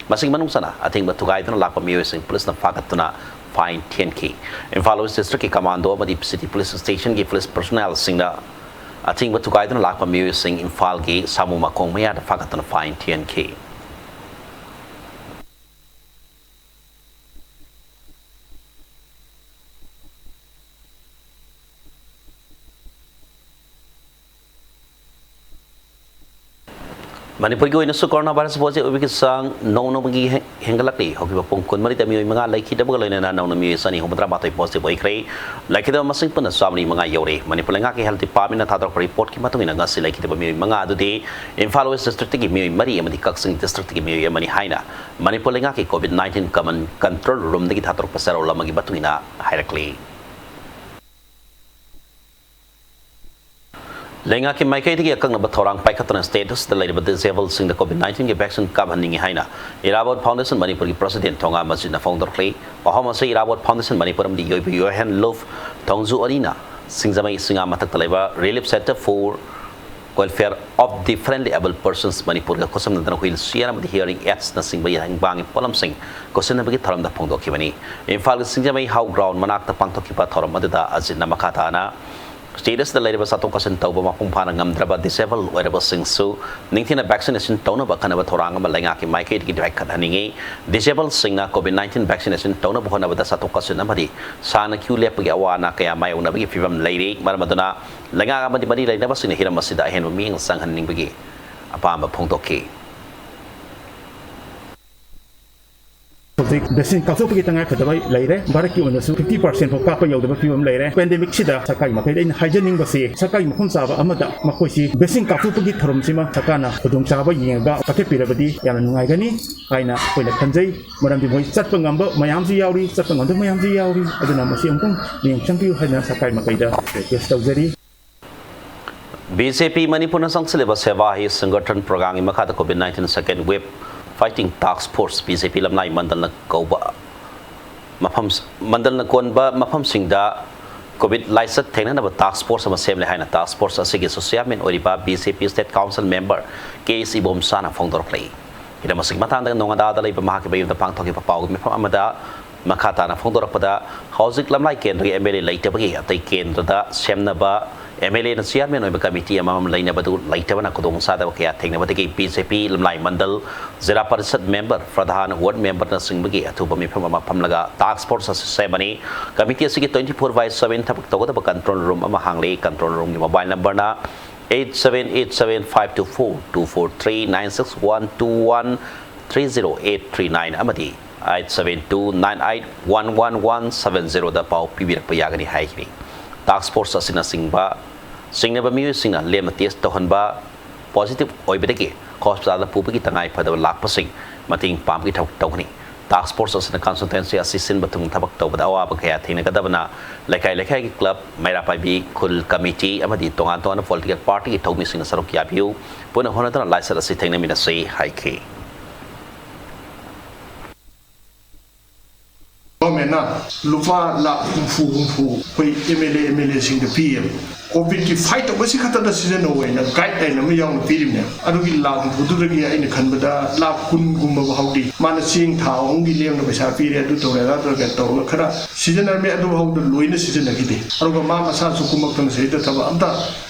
ꯃꯁꯤꯒꯤ ꯃꯅꯨꯡ ꯆꯟꯅ ꯑꯊꯤꯡꯕ ꯊꯨꯒꯥꯏꯗꯨꯅ ꯂꯥꯛꯄ ꯃꯤꯑꯣꯏꯁꯤꯡ ꯄꯨꯂꯤꯁꯅ ꯐꯥꯒꯠꯇꯨꯅ fine ꯊꯤꯍꯟꯈꯤ꯫ ꯏꯝꯐꯥꯜ West districtꯀꯤ commando ꯑꯃꯗꯤ city police stationꯒꯤ police personnelꯁꯤꯡꯅ ꯑꯊꯤꯡꯕ ꯊꯨꯒꯥꯏꯗꯨꯅ ꯂꯥꯛꯄ ꯃꯤꯑꯣꯏꯁꯤꯡ ꯏꯝꯐꯥꯜꯒꯤ ꯁꯥꯃꯨ ꯃꯈꯣꯡ ꯃꯌꯥꯗ ꯐꯥꯒꯠꯇꯨꯅ fine ꯊꯤꯍꯟꯈꯤ꯫ ꯃꯅꯤꯄꯨꯔꯒꯤ ꯑꯣꯏꯅꯁꯨ ꯀꯣꯔꯣꯅꯥ ꯚꯥꯏꯔꯁ ꯄꯣꯖꯤꯇꯤꯚ ꯑꯣꯏꯕꯒꯤ ꯆꯥꯡ ꯅꯣꯡ ꯅꯣꯡꯃꯒꯤ ꯍꯦꯟꯒꯠꯂꯛꯂꯤ꯫ ꯍꯧꯈꯤꯕ ꯄꯨꯡ ꯀꯨꯟꯃꯔꯤꯗ ꯃꯤꯑꯣꯏ ꯃꯉꯥ ꯂꯩꯈꯤꯗꯕꯒ ꯂꯣꯏꯅꯅ ꯅꯧꯅ ꯃꯤꯑꯣꯏ ꯆꯅꯤ ꯍꯨꯝꯐꯨꯇꯔꯥ ꯃꯥꯊꯣꯏ ꯄꯣꯖꯤꯇꯤꯚ ꯑꯣꯏꯈ꯭ꯔꯦ꯫ ꯂꯩꯈꯤꯗꯕ ꯃꯁꯤꯡ ꯄꯨꯟꯅ ꯆꯥꯝꯃꯔꯤ ꯃꯉꯥ ꯌꯧꯔꯦ꯫ ꯃꯅꯤꯄꯨꯔ ꯂꯩꯉꯥꯛꯀꯤ ꯍꯦꯜꯊ ꯗꯤꯄꯥꯔꯠꯃꯦꯟꯅ ꯊꯥꯗꯣꯔꯛꯄ ꯔꯤꯄꯣꯔꯠꯀꯤ ꯃꯇꯨꯡ ꯏꯟꯅ ꯉꯁꯤ ꯂꯩꯈꯤꯗꯕ ꯃꯤꯑꯣꯏ ꯃꯉꯥ ꯑꯗꯨꯗꯤ ꯏꯝꯐꯥꯜ ꯋꯦꯁ ꯗꯤꯁꯇ꯭ꯔꯤꯛꯇꯒꯤ ꯃꯤꯑꯣꯏ ꯃꯔꯤ ꯑꯃꯗꯤ ꯀꯛꯆꯤꯡ ꯗꯤꯁꯇ꯭ꯔꯤꯛꯇꯒꯤ ꯃꯤꯑꯣꯏ ꯑꯃꯅꯤ ꯍꯥꯏꯅ ꯃꯅꯤꯄꯨꯔ ꯂꯩꯉꯥꯛꯀꯤ ꯀꯣꯚꯤꯗ ꯅꯥꯏꯟꯇꯤꯟ ꯀꯃꯟ ꯀꯟꯇ꯭ꯔꯣꯜ ꯔꯨꯝꯗꯒꯤ ꯊꯥꯗꯣꯔꯛꯄ ꯆꯦꯔꯣꯜ ꯑꯃꯒꯤ ꯃꯇꯨꯡ ꯏꯟꯅ ꯍꯥꯏꯔꯛꯂꯤ꯫ ꯂꯩꯉꯥꯛꯀꯤ ꯃꯥꯏꯀꯩꯗꯒꯤ ꯑꯀꯛꯅꯕ ꯊꯧꯔꯥꯡ ꯄꯥꯏꯈꯠꯇꯨꯅ ꯁ꯭ꯇꯦꯠ ꯑꯁꯤꯗ ꯂꯩꯔꯤꯕ ꯗꯤꯁꯑꯦꯕꯜꯁꯤꯡꯗ ꯀꯣꯚꯤꯗ ꯅꯥꯏꯟꯇꯤꯟꯒꯤ ꯚꯦꯛꯁꯤꯟ ꯀꯥꯞꯍꯟꯅꯤꯡꯏ ꯍꯥꯏꯅ ꯏꯔꯥꯕꯣꯠ ꯐꯥꯎꯟꯗꯦꯁꯟ ꯃꯅꯤꯄꯨꯔꯒꯤ ꯄ꯭ꯔꯁꯤꯗꯦꯟ ꯊꯣꯉꯥ ꯃꯁꯖꯤꯠꯅ ꯐꯣꯡꯗꯣꯔꯛꯂꯤ꯫ ꯄꯥꯎꯈꯨꯝ ꯑꯁꯤ ꯏꯔꯥꯕꯣꯠ ꯐꯥꯎꯟꯗꯦꯁꯟ ꯃꯅꯤꯄꯨꯔ ꯑꯃꯗꯤ ꯌꯣꯏꯕ ꯌꯣꯍꯦꯟ ꯂꯨꯞ ꯊꯣꯡꯖꯨ ꯑꯅꯤꯅ ꯁꯤꯡꯖꯃꯩ ꯁꯤꯡꯉꯥ ꯃꯊꯛꯇ ꯂꯩꯕ Relief Centre for Welfare of Differently Abled Persons ꯃꯅꯤꯄꯨꯔꯒ ꯈꯨꯠꯁꯝꯅꯗꯨꯅ ꯍꯨꯏꯜ ꯆꯤꯌꯔ ꯑꯃꯗꯤ ꯍꯤꯌꯔꯤꯡ ꯑꯦꯗꯁꯅꯆꯤꯡꯕ ꯌꯦꯡꯕꯥꯡꯒꯤ ꯄꯣꯠꯂꯝꯁꯤꯡ ꯈꯨꯠꯁꯤꯟꯅꯕꯒꯤ ꯊꯧꯔꯝꯗ ꯐꯣꯡꯗꯣꯛꯈꯤꯕꯅꯤ꯫ ꯏꯝꯐꯥꯜꯒꯤ ꯁꯤꯡꯖꯃꯩ ꯍꯥꯎ ꯒ꯭ꯔꯥꯎꯟ ꯃꯅꯥꯛꯇ ꯄꯥꯡꯊꯣꯛꯈꯤꯕ ꯊꯧꯔꯝ ꯑꯗꯨꯗ ꯑꯖꯤꯠꯅ ꯃꯈꯥ ꯇꯥꯅ ꯁ꯭ꯇꯦꯠ ꯑꯁꯤꯗ ꯂꯩꯔꯤꯕ ꯆꯠꯊꯣꯛ ꯆꯠꯁꯤꯟ ꯇꯧꯕ ꯃꯄꯨꯡ ꯐꯥꯅ ꯉꯝꯗ꯭ꯔꯕ ꯗꯤꯁꯑꯦꯕꯜ ꯑꯣꯏꯔꯕꯁꯤꯡꯁꯨ ꯅꯤꯡꯊꯤꯅ ꯚꯦꯛꯁꯤꯅꯦꯁꯟ ꯇꯧꯅꯕ ꯑꯈꯟꯅꯕ ꯊꯧꯔꯥꯡ ꯑꯃ ꯂꯩꯉꯥꯛꯀꯤ ꯃꯥꯏꯀꯩꯗꯒꯤ ꯄꯥꯏꯈꯠꯍꯟꯅꯤꯡꯏ꯫ ꯗꯤꯁꯑꯦꯕꯜꯁꯤꯡꯅ ꯀꯣꯚꯤꯗ ꯅꯥꯏꯟꯇꯤꯟ ꯚꯦꯛꯁꯤꯅꯦꯁꯟ ꯇꯧꯅꯕ ꯍꯣꯠꯅꯕꯗ ꯆꯠꯊꯣꯛ ꯆꯠꯁꯤꯟ ꯑꯃꯗꯤ ꯁꯥꯡꯅ ꯀ꯭ꯌꯨ ꯂꯦꯞꯄꯒꯤ ꯑꯋꯥ ꯑꯅꯥ ꯀꯌꯥ ꯃꯥꯌꯣꯛꯅꯕꯒꯤ ꯐꯤꯕꯝ ꯂꯩꯔꯤ꯫ ꯃꯔꯝ ꯑꯗꯨꯅ ꯂꯩꯉꯥꯛ ꯑꯃꯗꯤ ꯃꯔꯤ ꯂꯩꯅꯕꯁꯤꯡꯅ ꯍꯤꯔꯝ ꯑꯁꯤꯗ ꯑꯍꯦꯟꯕ ꯃꯤꯠꯌꯦꯡ ꯆꯪꯍꯟꯅꯤꯡꯕꯒꯤ ꯑꯄꯥꯝꯕ ꯐꯣꯡꯗꯣꯛꯈꯤ꯫ ꯍꯧꯖꯤꯛ ꯚꯦꯛꯁꯤꯟ ꯀꯥꯞꯊꯣꯛꯄꯒꯤ ꯇꯉꯥꯏꯐꯗꯕ ꯂꯩꯔꯦ꯫ ꯚꯥꯔꯠꯀꯤ ꯑꯣꯏꯅꯁꯨ fifty percent ꯐꯥꯎ ꯀꯥꯞꯄ ꯌꯧꯗꯕ ꯐꯤꯕꯝ ꯂꯩꯔꯦ꯫ ꯄꯦꯟꯗꯦꯃꯤꯛꯁꯤꯗ ꯁꯔꯀꯥꯔꯒꯤ ꯃꯥꯏꯀꯩꯗ ꯑꯩꯅ ꯍꯥꯏꯖꯅꯤꯡꯕꯁꯤ, ꯁꯔꯀꯥꯔꯒꯤ ꯃꯐꯝ ꯆꯥꯕ ꯑꯃꯗ ꯃꯈꯣꯏꯁꯤ ꯚꯦꯛꯁꯤꯟ ꯀꯥꯞꯊꯣꯛꯄꯒꯤ ꯊꯧꯔꯝꯁꯤꯃ ꯁꯔꯀꯥꯔꯅ ꯈꯨꯗꯣꯡꯆꯥꯕ ꯌꯦꯡꯉꯒ ꯀꯥꯞꯊꯠꯄꯤꯔꯕꯗꯤ ꯌꯥꯝꯅ ꯅꯨꯡꯉꯥꯏꯒꯅꯤ ꯍꯥꯏꯅ ꯑꯩꯈꯣꯏꯅ ꯈꯟꯖꯩ꯫ ꯃꯔꯝꯗꯤ ꯃꯣꯏ ꯆꯠꯄ ꯉꯝꯕ ꯃꯌꯥꯝꯁꯨ ꯌꯥꯎꯔꯤ, ꯆꯠꯄ ꯉꯝꯗꯕ ꯃꯌꯥꯝꯁꯨ ꯌꯥꯎꯔꯤ꯫ ꯑꯗꯨꯅ ꯃꯁꯤ ꯑꯃꯨꯛꯇꯪ ꯃꯤꯠꯌꯦꯡ ꯆꯪꯕꯤꯌꯨ ꯍꯥꯏꯗꯅ ꯁꯔꯀꯥꯔꯒꯤ ꯃꯥꯏꯀꯩꯗ ꯔꯤꯀ꯭ꯋꯦꯁ ꯇꯧꯖꯔꯤ꯫ ꯕꯤ ꯖꯦ ꯄꯤ ꯃꯅꯤꯄꯨꯔꯅ ꯆꯪꯁꯤꯜꯂꯤꯕ ꯁꯦꯕꯥ ꯍꯤ ꯁꯪꯒꯊꯟ ꯄ꯭ꯔꯣꯒ꯭ꯔꯥꯝꯒꯤ ꯃꯈꯥꯗ ꯀꯣꯚꯤꯗ ꯅꯥꯏꯟꯇꯤꯟ ꯁꯦꯀꯦꯟ ꯋꯦꯕ ꯐꯥꯏꯇꯤꯡ ꯇꯥꯛꯁ ꯐꯣꯔꯁ, ꯕꯤ ꯖꯦ ꯄꯤ ꯂꯝꯂꯥꯏ ꯃꯟꯗꯜꯅ ꯀꯧꯕ ꯃꯐꯝ, ꯃꯟꯗꯜꯅ ꯀꯣꯟꯕ ꯃꯐꯝꯁꯤꯡꯗ ꯀꯣꯚꯤꯗ ꯂꯥꯏꯆꯠ ꯊꯦꯡꯅꯅꯕ ꯇꯥꯛꯁ ꯐꯣꯔꯁ ꯑꯃ ꯁꯦꯝꯂꯦ ꯍꯥꯏꯅ ꯇꯥꯛꯁ ꯐꯣꯔꯁ ꯑꯁꯤꯒꯤ ꯆꯤꯌꯔꯃꯦꯟ ꯑꯣꯏꯔꯤꯕ ꯕꯤ ꯖꯦ ꯄꯤ ꯁ꯭ꯇꯦꯠ ꯀꯥꯎꯟꯁꯤꯜ ꯃꯦꯝꯕꯔ ꯀꯦ ꯑꯦꯁ ꯏꯕꯣꯝꯆꯥꯅ ꯐꯣꯡꯗꯣꯔꯛꯂꯤ꯫ ꯍꯤꯔꯝ ꯑꯁꯤꯒꯤ ꯃꯇꯥꯡꯗ ꯅꯣꯉꯥꯗꯥꯗ ꯂꯩꯕ ꯃꯍꯥꯛꯀꯤ ꯃꯌꯨꯝꯗ ꯄꯥꯡꯊꯣꯛꯈꯤꯕ ꯄꯥꯎꯒꯤ ꯃꯤꯐꯝ ꯑꯃꯗ ꯃꯈꯥ ꯇꯥꯅ ꯐꯣꯡꯗꯣꯔꯛꯄꯗ, ꯍꯧꯖꯤꯛ ꯂꯝꯂꯥꯏ ꯀꯦꯟꯗ꯭ꯔꯒꯤ ꯑꯦꯝ ꯑꯦꯜ ꯑꯦ ꯂꯩꯇꯕꯒꯤ ꯑꯇꯩ ꯀꯦꯟꯗ꯭ꯔꯗ ꯁꯦꯝꯅꯕ ꯑꯦꯝ ꯑꯦꯜ ꯑꯦꯅ ꯆꯤꯌꯔꯃꯦꯟ ꯑꯣꯏꯕ ꯀꯃꯤꯇꯤ ꯑꯃꯃꯝ ꯂꯩꯅꯕꯗꯨ ꯂꯩꯇꯕꯅ ꯈꯨꯗꯣꯡꯆꯥꯗꯕ ꯀꯌꯥ ꯊꯦꯡꯅꯕꯗꯒꯤ ꯕꯤ ꯖꯦ ꯄꯤ ꯂꯝꯂꯥꯏ ꯃꯟꯗꯜ, ꯖꯤꯂꯥ ꯄꯔꯤꯁꯠ ꯃꯦꯝꯕꯔ, ꯄ꯭ꯔꯙꯥꯟ, ꯋꯥꯔꯗ ꯃꯦꯝꯕꯔꯅꯆꯤꯡꯕꯒꯤ ꯑꯊꯨꯕ ꯃꯤꯐꯝ ꯑꯃ ꯐꯝꯂꯒ ꯇꯥꯛꯁ ꯐꯣꯔꯁ ꯑꯁꯤ ꯁꯦꯝꯕꯅꯤ꯫ ꯀꯃꯤꯇꯤ ꯑꯁꯤꯒꯤ twenty four by seven ꯊꯕꯛ ꯇꯧꯒꯗꯕ ꯀꯟꯇ꯭ꯔꯣꯜ ꯔꯨꯝ ꯑꯃ ꯍꯥꯡꯂꯤ꯫ ꯀꯟꯇ꯭ꯔꯣꯜ ꯔꯨꯝꯒꯤ ꯃꯣꯕꯥꯏꯜ ꯅꯝꯕꯔꯅ eight seven eight seven five two four two four three, nine six one two one three zero eight three nine ꯑꯃꯗꯤ eight seven two nine eight one one one seven zeroꯗ ꯄꯥꯎ ꯄꯤꯕꯤꯔꯛꯄ ꯌꯥꯒꯅꯤ ꯍꯥꯏꯈꯤꯔꯤ꯫ Task force ꯑꯁꯤꯅꯆꯤꯡꯕ ꯆꯤꯡꯅꯕ ꯃꯤꯑꯣꯏꯁꯤꯡꯅ ꯂꯦꯝꯅ test ꯇꯧꯍꯟꯕ, positive ꯑꯣꯏꯕꯗꯒꯤ hospitalꯗ ꯄꯨꯕꯒꯤ ꯇꯉꯥꯏ ꯐꯗꯕ ꯂꯥꯛꯄꯁꯤꯡ ꯃꯇꯦꯡ ꯄꯥꯡꯕꯒꯤ ꯊꯕꯛ ꯇꯧꯒꯅꯤ꯫ Task force ꯑꯁꯤꯅ constituency ꯑꯁꯤ ꯁꯤꯟꯕ ꯊꯨꯡꯅ ꯊꯕꯛ ꯇꯧꯕꯗ ꯑꯋꯥꯕ ꯀꯌꯥ ꯊꯦꯡꯅꯒꯗꯕꯅ ꯂꯩꯀꯥꯏ ꯂꯩꯀꯥꯏꯒꯤ club, ꯃꯩꯔꯥ ꯄꯥꯏꯕꯤ, ꯈꯨꯜ committee ꯑꯃꯗꯤ ꯇꯣꯉꯥꯟ ꯇꯣꯉꯥꯟꯕ political partyꯒꯤ ꯊꯧꯃꯤꯁꯤꯡꯅ ꯁꯔꯨꯛ ꯌꯥꯕꯤꯌꯨ꯫ ꯄꯨꯟꯅ ꯍꯣꯠꯅꯗꯨꯅ ꯂꯥꯏꯆꯠ ꯑꯁꯤ ꯊꯦꯡꯅꯃꯤꯟꯅꯁꯤ ꯍꯥꯏꯈꯤ꯫ Governmentꯅ ꯂꯨꯄꯥ ꯂꯥꯈ ꯍꯨꯝꯐꯨ ꯍꯨꯝꯐꯨ ꯑꯩꯈꯣꯏ MLA, MLAꯁꯤꯡꯗ ꯄꯤꯌꯦꯕ꯫ Covidꯀꯤ fight ꯇꯧꯕꯁꯤ ꯈꯛꯇꯗ ꯁꯤꯖꯤꯟꯅꯧ ꯍꯥꯏꯅ guideline ꯑꯃ ꯌꯥꯎꯅ ꯄꯤꯔꯤꯕꯅꯦ꯫ ꯑꯗꯨꯒꯤ ꯂꯥꯈ ꯍꯨꯝꯐꯨꯗꯨꯗꯒꯤ ꯑꯩꯅ ꯈꯟꯕꯗ ꯂꯥꯈ ꯀꯨꯟꯒꯨꯝꯕ ꯐꯥꯎꯗꯤ ꯃꯥꯅ ꯆꯦꯡ ꯊꯥ ꯑꯍꯨꯝꯒꯤ ꯂꯦꯝꯅ ꯄꯩꯁꯥ ꯄꯤꯔꯦ, ꯑꯗꯨ ꯇꯧꯔꯦ, ꯑꯗꯥ ꯇꯧꯔꯦ ꯀꯥꯏꯅ ꯇꯧꯔꯒ ꯈꯔ ꯁꯤꯖꯤꯟꯅꯔꯝꯃꯦ꯫ ꯑꯗꯨ ꯐꯥꯎꯗ ꯂꯣꯏꯅ ꯁꯤꯖꯤꯟꯅꯈꯤꯗꯦ꯫ ꯑꯗꯨꯒ ꯃꯥ ꯃꯁꯥꯁꯨ ꯀꯨꯝꯃꯛꯇꯅ ꯁꯤꯗꯩꯗ ꯊꯕꯛ ꯑꯝꯇ,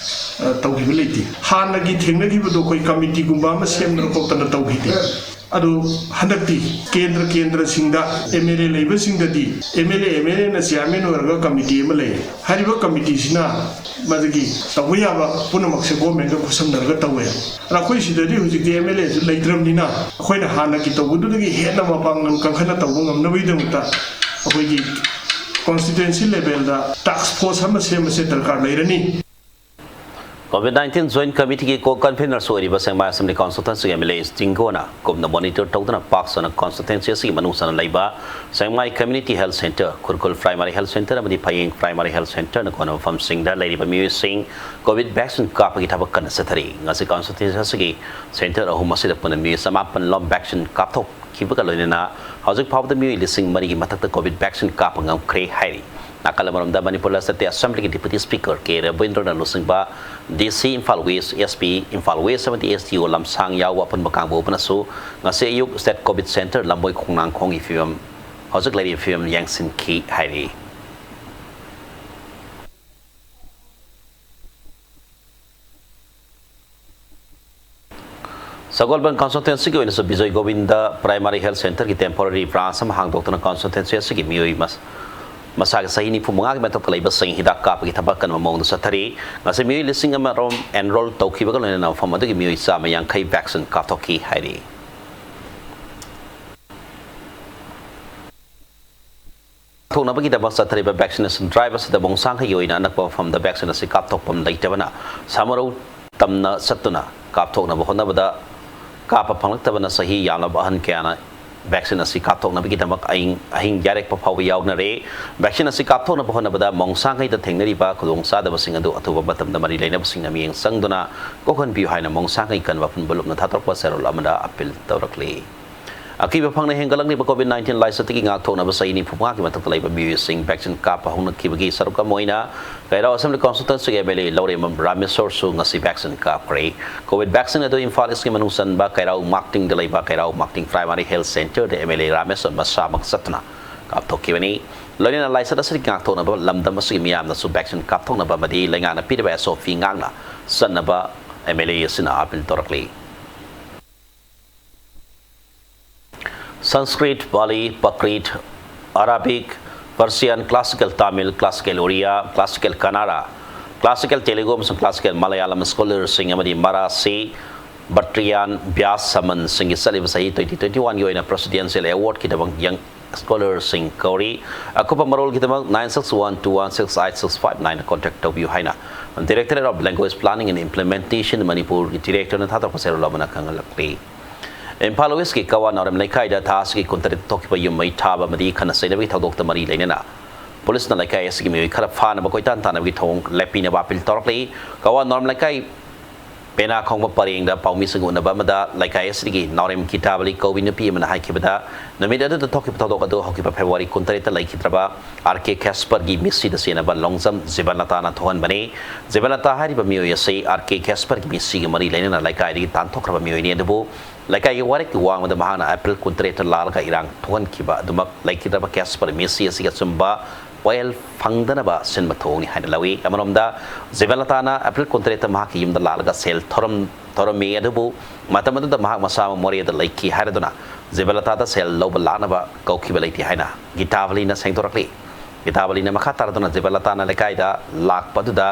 ꯑ, ꯇꯧꯈꯤꯕ ꯂꯩꯇꯦ꯫ ꯍꯥꯟꯅꯒꯤ ꯊꯦꯡꯅꯈꯤꯕꯗꯣ ꯑꯩꯈꯣꯏ committeeꯒꯨꯝꯕ ꯑꯃ ꯁꯦꯝꯗꯅ ꯈꯣꯠꯇꯅ ꯇꯧꯈꯤꯗꯦ꯫ ꯑꯗꯨ ꯍꯟꯗꯛꯇꯤ ꯀꯦꯟꯗ꯭ꯔ ꯀꯦꯟꯗ꯭ꯔꯁꯤꯡꯗ MLA ꯂꯩꯕꯁꯤꯡꯗꯗꯤ MLA, MLAꯅ chairman ꯑꯣꯏꯔꯒ committee ꯑꯃ ꯂꯩ꯫ ꯍꯥꯏꯔꯤꯕ committeeꯁꯤꯅ ꯃꯗꯨꯒꯤ ꯇꯧꯕ ꯌꯥꯕ ꯄꯨꯝꯅꯃꯛꯁꯦ governmentꯀ ꯈꯨꯠꯁꯝꯅꯔꯒ ꯇꯧꯋꯦ꯫ ꯑꯗ ꯑꯩꯈꯣꯏ ꯁꯤꯗꯗꯤ ꯍꯧꯖꯤꯛꯇꯤ MLAꯁꯨ ꯂꯩꯇ꯭ꯔꯕꯅꯤꯅ ꯑꯩꯈꯣꯏꯅ ꯍꯥꯟꯅꯒꯤ ꯇꯧꯕꯗꯨꯗꯒꯤ ꯍꯦꯟꯅ ꯃꯄꯥꯡꯒꯜ ꯀꯟꯈꯠꯅ ꯇꯧꯕ ꯉꯝꯅꯕꯒꯤꯗꯃꯛꯇ ꯑꯩꯈꯣꯏꯒꯤ constituency levelꯗ task force ꯑꯃ ꯁꯦꯝꯕꯁꯦ ꯗꯔꯀꯥꯔ ꯂꯩꯔꯅꯤ꯫ Covid nineteen Joint Committeeꯒꯤ co-convenerꯁꯨ ꯑꯣꯏꯔꯤꯕ ꯁꯦꯛꯃꯥꯏ Assembly Constituencyꯒꯤ MLA ꯖꯤꯡꯒꯣꯅ ꯀꯨꯞꯅ monitor ꯇꯧꯗꯨꯅ ꯄꯥꯛ ꯆꯥꯎꯅ constituency ꯑꯁꯤꯒꯤ ꯃꯅꯨꯡ ꯆꯟꯅ ꯂꯩꯕ ꯁꯦꯛꯃꯥꯏ Community Health Centre, ꯈꯨꯔꯈꯨꯜ Primary Health Centre ꯑꯃꯗꯤ ꯐꯌꯦꯡ Primary Health Centreꯅ ꯀꯣꯟꯅ ꯃꯐꯝꯁꯤꯡꯗ ꯂꯩꯔꯤꯕ ꯃꯤꯑꯣꯏꯁꯤꯡ Covid vaccine ꯀꯥꯞꯄꯒꯤ ꯊꯕꯛ ꯀꯟꯅ ꯆꯠꯊꯔꯤ꯫ ꯉꯁꯤ constituency ꯑꯁꯤꯒꯤ centre ꯑꯍꯨꯝ ꯑꯁꯤꯗ ꯄꯨꯟꯅ ꯃꯤꯑꯣꯏ ꯆꯃꯥꯄꯟ ꯂꯣꯝ vaccine ꯀꯥꯞꯊꯣꯛꯈꯤꯕꯒ ꯂꯣꯏꯅꯅ ꯍꯧꯖꯤꯛ ꯐꯥꯎꯕꯗ ꯃꯤꯑꯣꯏ ꯂꯤꯁꯤꯡ ꯃꯔꯤꯒꯤ ꯃꯊꯛꯇ Covid vaccine ꯀꯥꯞꯄ ꯉꯝꯈ꯭ꯔꯦ ꯍꯥꯏꯔꯤ꯫ ꯅꯥꯀꯜ ꯑꯃꯔꯣꯝꯗ ꯃꯅꯤꯄꯨꯔ ꯂꯥꯏꯁꯠꯇꯤ Assemblyꯒꯤ Deputy Speaker ꯀꯦ ꯔꯕꯤꯟꯗ꯭ꯔꯅ ꯂꯨꯆꯤꯡꯕ DC Imphal West, SP Imphal West ꯑꯃꯗꯤ SDO ꯂꯝꯁꯥꯡ ꯌꯥꯎꯕ ꯑꯄꯨꯟꯕ ꯀꯥꯡꯕꯨ ꯑꯃꯅꯁꯨ ꯉꯁꯤ ꯑꯌꯨꯛ State Covid Centre ꯂꯝꯕꯣꯏ ꯈꯣꯡꯅꯥꯡꯈꯣꯡꯒꯤ ꯐꯤꯕꯝ, ꯍꯧꯖꯤꯛ ꯂꯩꯔꯤꯕ ꯐꯤꯕꯝ ꯌꯦꯡꯁꯤꯟꯈꯤ ꯍꯥꯏꯔꯤ꯫ ꯁꯒꯣꯜꯕꯟ constituencyꯒꯤ ꯑꯣꯏꯅꯁꯨ Bijoy Govinda Primary Health Centreꯒꯤ temporary branch ꯑꯃ ꯍꯥꯡꯗꯣꯛꯇꯨꯅ constituency ꯑꯁꯤꯒꯤ ꯃꯤꯑꯣꯏ ꯃꯁ-, ꯃꯁꯥꯒꯤ ꯆꯍꯤ ꯅꯤꯐꯨ ꯃꯉꯥꯒꯤ ꯃꯊꯛꯇ ꯂꯩꯕꯁꯤꯡ ꯍꯤꯗꯥꯛ ꯀꯥꯞꯄꯒꯤ ꯊꯕꯛ ꯑꯀꯟꯕ ꯃꯑꯣꯡꯗ ꯆꯠꯊꯔꯤ꯫ ꯉꯁꯤ ꯃꯤꯑꯣꯏ ꯂꯤꯁꯤꯡ ꯑꯃ ꯔꯣꯝ ꯑꯦꯟꯔꯣꯜ ꯇꯧꯈꯤꯕꯒ ꯂꯣꯏꯅꯅ ꯃꯐꯝ ꯑꯗꯨꯒꯤ ꯃꯤꯑꯣꯏ ꯆꯥꯝꯃ ꯌꯥꯡꯈꯩ ꯚꯦꯛꯁꯤꯟ ꯀꯥꯞꯊꯣꯛꯈꯤ ꯍꯥꯏꯔꯤ꯫ ꯀꯥꯞꯊꯣꯛꯅꯕꯒꯤꯗꯃꯛ ꯆꯠꯊꯔꯤꯕ ꯚꯦꯛꯁꯤꯅꯦꯁꯟ ꯗ꯭ꯔꯥꯏꯚ ꯑꯁꯤꯗ ꯃꯣꯡꯁꯥꯡꯈꯩꯒꯤ ꯑꯣꯏꯅ ꯑꯅꯛꯄ ꯃꯐꯝꯗ ꯚꯦꯛꯁꯤꯟ ꯑꯁꯤ ꯀꯥꯞꯊꯣꯛꯐꯝ ꯂꯩꯇꯕꯅ ꯁꯃꯔꯧ ꯇꯝꯅ ꯆꯠꯇꯨꯅ ꯀꯥꯞꯊꯣꯛꯅꯕ ꯍꯣꯠꯅꯕꯗ ꯀꯥꯞꯄ ꯐꯪꯂꯛꯇꯕꯅ ꯆꯍꯤ ꯌꯥꯝꯂꯕ ꯑꯍꯟ ꯀꯌꯥꯅ ꯚꯦꯛꯁꯤꯟ ꯑꯁꯤ ꯀꯥꯞꯊꯣꯛꯅꯕꯒꯤꯗꯃꯛ ꯑꯍꯤꯡ, ꯑꯍꯤꯡ ꯌꯥꯔꯦꯛꯄ ꯐꯥꯎꯕ ꯌꯥꯎꯅꯔꯦ꯫ ꯚꯦꯛꯁꯤꯟ ꯑꯁꯤ ꯀꯥꯞꯊꯣꯛꯅꯕ ꯍꯣꯠꯅꯕꯗ ꯃꯣꯡꯁꯥꯡꯈꯩꯗ ꯊꯦꯡꯅꯔꯤꯕ ꯈꯨꯗꯣꯡꯆꯥꯗꯕꯁꯤꯡ ꯑꯗꯨ ꯑꯊꯨꯕ ꯃꯇꯝꯗ ꯃꯔꯤ ꯂꯩꯅꯕꯁꯤꯡꯅ ꯃꯤꯠꯌꯦꯡ ꯆꯪꯗꯨꯅ ꯀꯣꯛꯍꯟꯕꯤꯌꯨ ꯍꯥꯏꯅ ꯃꯣꯡꯁꯥꯡꯈꯩ ꯀꯟꯕ ꯑꯄꯨꯟꯕ ꯂꯨꯞꯅ ꯊꯥꯗꯣꯔꯛꯄ ꯆꯦꯔꯣꯜ ꯑꯃꯗ ꯑꯄꯤꯜ ꯇꯧꯔꯛꯂꯤ꯫ ꯑꯀꯤꯕ ꯐꯪꯅ ꯍꯦꯟꯒꯠꯂꯛꯂꯤꯕ ꯀꯣꯚꯤꯗ ꯅꯥꯏꯟꯇꯤꯟ ꯂꯥꯏꯆꯠꯇꯒꯤ ꯉꯥꯛꯊꯣꯛꯅꯕ ꯆꯍꯤ ꯅꯤꯐꯨ ꯃꯉꯥꯒꯤ ꯃꯊꯛꯇ ꯂꯩꯕ ꯃꯤꯑꯣꯏꯁꯤꯡ ꯚꯦꯛꯁꯤꯟ ꯀꯥꯞꯄ ꯍꯧꯅꯈꯤꯕꯒꯤ ꯁꯔꯨꯛ ꯑꯃ ꯑꯣꯏꯅ ꯀꯩꯔꯥꯎ ꯑꯦꯁꯦꯝꯕ꯭ꯂꯤ ꯀꯣꯟꯁꯇꯤꯇ꯭ꯋꯦꯟꯁꯤꯒꯤ ꯑꯦꯝ ꯑꯦꯜ ꯑꯦ ꯂꯧꯔꯦꯝꯕꯝ ꯔꯥꯃꯦꯁꯣꯔꯁꯨ ꯉꯁꯤ ꯚꯦꯛꯁꯤꯟ ꯀꯥꯞꯈ꯭ꯔꯦ꯫ ꯀꯣꯚꯤꯗ ꯚꯦꯛꯁꯤꯟ ꯑꯗꯨ ꯏꯝꯐꯥꯜ ꯏꯁꯀꯤ ꯃꯅꯨꯡ ꯆꯟꯕ ꯀꯩꯔꯥꯎ ꯃꯥꯛꯇꯤꯡꯗ ꯂꯩꯕ ꯀꯩꯔꯥꯎ ꯃꯥꯛꯇꯤꯡ ꯄ꯭ꯔꯥꯏꯃꯥꯔꯤ ꯍꯦꯜꯊ ꯁꯦꯟꯇꯔꯗ ꯑꯦꯝ ꯑꯦꯜ ꯑꯦ ꯔꯥꯃꯦꯁꯣꯔ ꯃꯁꯥꯃꯛ ꯆꯠꯇꯨꯅ ꯀꯥꯞꯊꯣꯛꯈꯤꯕꯅꯤ꯫ ꯂꯣꯏꯅꯅ ꯂꯥꯏꯆꯠ ꯑꯁꯤꯗꯒꯤ ꯉꯥꯛꯊꯣꯛꯅꯕ ꯂꯝꯗꯝ ꯑꯁꯤꯒꯤ ꯃꯤꯌꯥꯝꯅꯁꯨ ꯚꯦꯛꯁꯤꯟ ꯀꯥꯞꯊꯣꯛꯅꯕ ꯑꯃꯗꯤ ꯂꯩꯉꯥꯛꯅ ꯄꯤꯔꯤꯕ ꯑꯦꯁ ꯑꯣ ꯄꯤ ꯉꯥꯛꯅ ꯆꯠꯅꯕ ꯑꯦꯝ ꯑꯦꯜ ꯑꯦ ꯑꯁꯤꯅ ꯑꯥꯄꯤꯜ ꯇꯧꯔꯛꯂꯤ꯫ Sanskrit, Pali, Prakrit, Arabic, Persian, classical Tamil, classical Odia, classical Kannada, classical Telugu ꯑꯃꯁꯨꯡ ꯀ꯭ꯂꯥꯁꯤꯀꯦꯜ ꯃꯂꯌꯥꯂꯝ ꯁ꯭ꯀꯣꯂꯔꯁꯤꯡ ꯑꯃꯗꯤ ꯃꯔꯥꯁꯤ, ꯕꯠꯇ꯭ꯔꯤꯌꯥꯟ, ꯕ꯭ꯌꯥꯁ ꯁꯃꯟꯁꯤꯡꯒꯤ ꯆꯠꯂꯤꯕ ꯆꯍꯤ ꯇ꯭ꯋꯦꯟꯇꯤ ꯇ꯭ꯋꯦꯟꯇꯤ ꯋꯥꯟꯒꯤ ꯑꯣꯏꯅ ꯄ꯭ꯔꯦꯁꯤꯗꯦꯟꯁꯤꯌꯦꯜ ꯑꯦꯋꯥꯔꯗꯀꯤꯗꯃꯛ ꯌꯪ ꯁ꯭ꯀꯣꯂꯔꯁꯤꯡ ꯀꯧꯔꯤ꯫ ꯑꯀꯨꯞꯄ ꯃꯔꯣꯜꯒꯤꯗꯃꯛ nine six one two one six eight six five nine contact ꯇꯧꯕꯤꯌꯨ ꯍꯥꯏꯅ Directorate of Language Planning and Implementation ꯃꯅꯤꯄꯨꯔꯒꯤ ꯗꯤꯔꯦꯛꯇꯔꯅ ꯊꯥꯗꯣꯔꯛꯄ ꯆꯦꯔꯣꯜ ꯑꯃꯅ ꯈꯪꯍꯜꯂꯛꯂꯤ꯫ ꯏꯝꯐꯥꯜ ꯋꯦꯁꯀꯤ ꯀꯋꯥ ꯅꯥꯎꯔꯦꯝ ꯂꯩꯀꯥꯏꯗ ꯊꯥ ꯑꯁꯤꯒꯤ ꯀꯨꯟꯇꯔꯦꯠ ꯊꯣꯛꯈꯤꯕ ꯌꯨꯝ ꯃꯩ ꯊꯥꯕ ꯑꯃꯗꯤ ꯈꯠꯅ ꯆꯩꯅꯕꯒꯤ ꯊꯧꯗꯣꯛꯇ ꯃꯔꯤ ꯂꯩꯅꯅ ꯄꯨꯂꯤꯁꯅ ꯂꯩꯀꯥꯏ ꯑꯁꯤꯒꯤ ꯃꯤꯑꯣꯏ ꯈꯔ ꯐꯥꯅꯕ ꯀꯣꯏꯇꯥꯟ ꯇꯥꯟꯅꯕꯒꯤ ꯊꯧꯑꯣꯡ ꯂꯦꯞꯄꯤꯅꯕ ꯑꯥꯄꯤꯜ ꯇꯧꯔꯛꯂꯤ꯫ ꯀꯋꯥ ꯅꯥꯎꯔꯦꯝ ꯂꯩꯀꯥꯏ ꯄꯦꯅꯥ ꯈꯣꯡꯕ ꯄꯔꯦꯡꯗ ꯄꯥꯎꯃꯤꯁꯤꯡꯒ ꯎꯅꯕ ꯑꯃꯗ ꯂꯩꯀꯥꯏ ꯑꯁꯤꯒꯤ ꯅꯥꯎꯔꯦꯝ ꯀꯤꯇꯥꯕꯂꯤ ꯀꯧꯕꯤ ꯅꯨꯄꯤ ꯑꯃꯅ ꯍꯥꯏꯈꯤꯕꯗ, ꯅꯨꯃꯤꯠ ꯑꯗꯨꯗ ꯊꯣꯛꯈꯤꯕ ꯊꯧꯗꯣꯛ ꯑꯗꯨ ꯍꯧꯈꯤꯕ ꯐꯦꯕ꯭ꯔꯨꯋꯥꯔꯤ ꯀꯨꯟꯇꯔꯦꯠꯇ ꯂꯩꯈꯤꯗ꯭ꯔꯕ ꯑꯥꯔ ꯀꯦ ꯈꯦꯁꯄꯔꯒꯤ ꯃꯤꯠꯁꯤꯗ ꯆꯦꯟꯅꯕ ꯂꯣꯡꯖꯝ ꯖꯤꯕꯟꯂꯇꯥꯅ ꯊꯣꯛꯍꯟꯕꯅꯤ꯫ ꯖꯤꯕꯟꯂꯇꯥ ꯍꯥꯏꯔꯤꯕ ꯃꯤꯑꯣꯏ ꯑꯁꯤ ꯑꯥꯔ ꯀꯦ ꯈꯦꯁꯄꯔꯒꯤ ꯃꯤꯠꯁꯤꯒ ꯃꯔꯤ ꯂꯩꯅꯅ ꯂꯩꯀꯥꯏꯗꯒꯤ ꯇꯥꯟꯊꯣꯛꯈ꯭ꯔꯕ ꯃꯤꯑꯣꯏꯅꯤ, ꯑꯗꯨꯕꯨ ꯂꯩꯀꯥꯏꯒꯤ ꯋꯥꯔꯦꯞꯀꯤ ꯋꯥꯡꯃꯗ ꯃꯍꯥꯛꯅ ꯑꯦꯄ꯭ꯔꯤꯜ ꯀꯨꯟꯇꯔꯦꯠꯇ ꯂꯥꯛꯂꯒ ꯏꯔꯥꯡ ꯊꯣꯛꯍꯟꯈꯤꯕ ꯑꯗꯨꯃꯛ ꯂꯩꯈꯤꯗ꯭ꯔꯕ ꯈꯦꯁꯄꯔ ꯃꯤꯠꯁꯤ ꯑꯁꯤꯒꯤ ꯑꯆꯨꯝꯕ ꯋꯥꯌꯦꯜ ꯐꯪꯗꯅꯕ ꯁꯤꯟꯕ ꯊꯧꯑꯣꯡꯅꯤ ꯍꯥꯏꯅ ꯂꯧꯏ꯫ ꯑꯃꯔꯣꯝꯗ, ꯖꯤꯕꯟꯂꯇꯥꯅ ꯑꯦꯄ꯭ꯔꯤꯜ ꯀꯨꯟꯇꯔꯦꯠꯇ ꯃꯍꯥꯛꯀꯤ ꯌꯨꯝꯗ ꯂꯥꯛꯂꯒ ꯁꯦꯜ ꯊꯧꯔꯝ-, ꯊꯧꯔꯝꯃꯤ, ꯑꯗꯨꯕꯨ ꯃꯇꯝ ꯑꯗꯨꯗ ꯃꯍꯥꯛ ꯃꯁꯥꯃꯛ ꯃꯣꯔꯦꯗ ꯂꯩꯈꯤ ꯍꯥꯏꯔꯗꯨꯅ ꯖꯤꯕꯟꯂꯇꯥꯗ ꯁꯦꯜ ꯂꯧꯕ ꯂꯥꯛꯅꯕ ꯀꯧꯈꯤꯕ ꯂꯩꯇꯦ ꯍꯥꯏꯅ ꯒꯤꯇꯥꯕꯂꯤꯅ ꯁꯦꯡꯗꯣꯔꯛꯂꯤ꯫ ꯒꯤꯇꯥꯕꯂꯤꯅ ꯃꯈꯥ ꯇꯥꯔꯗꯨꯅ ꯖꯤꯕꯂꯇꯥꯅ ꯂꯩꯀꯥꯏꯗ ꯂꯥꯛꯄ ꯑꯗꯨꯗ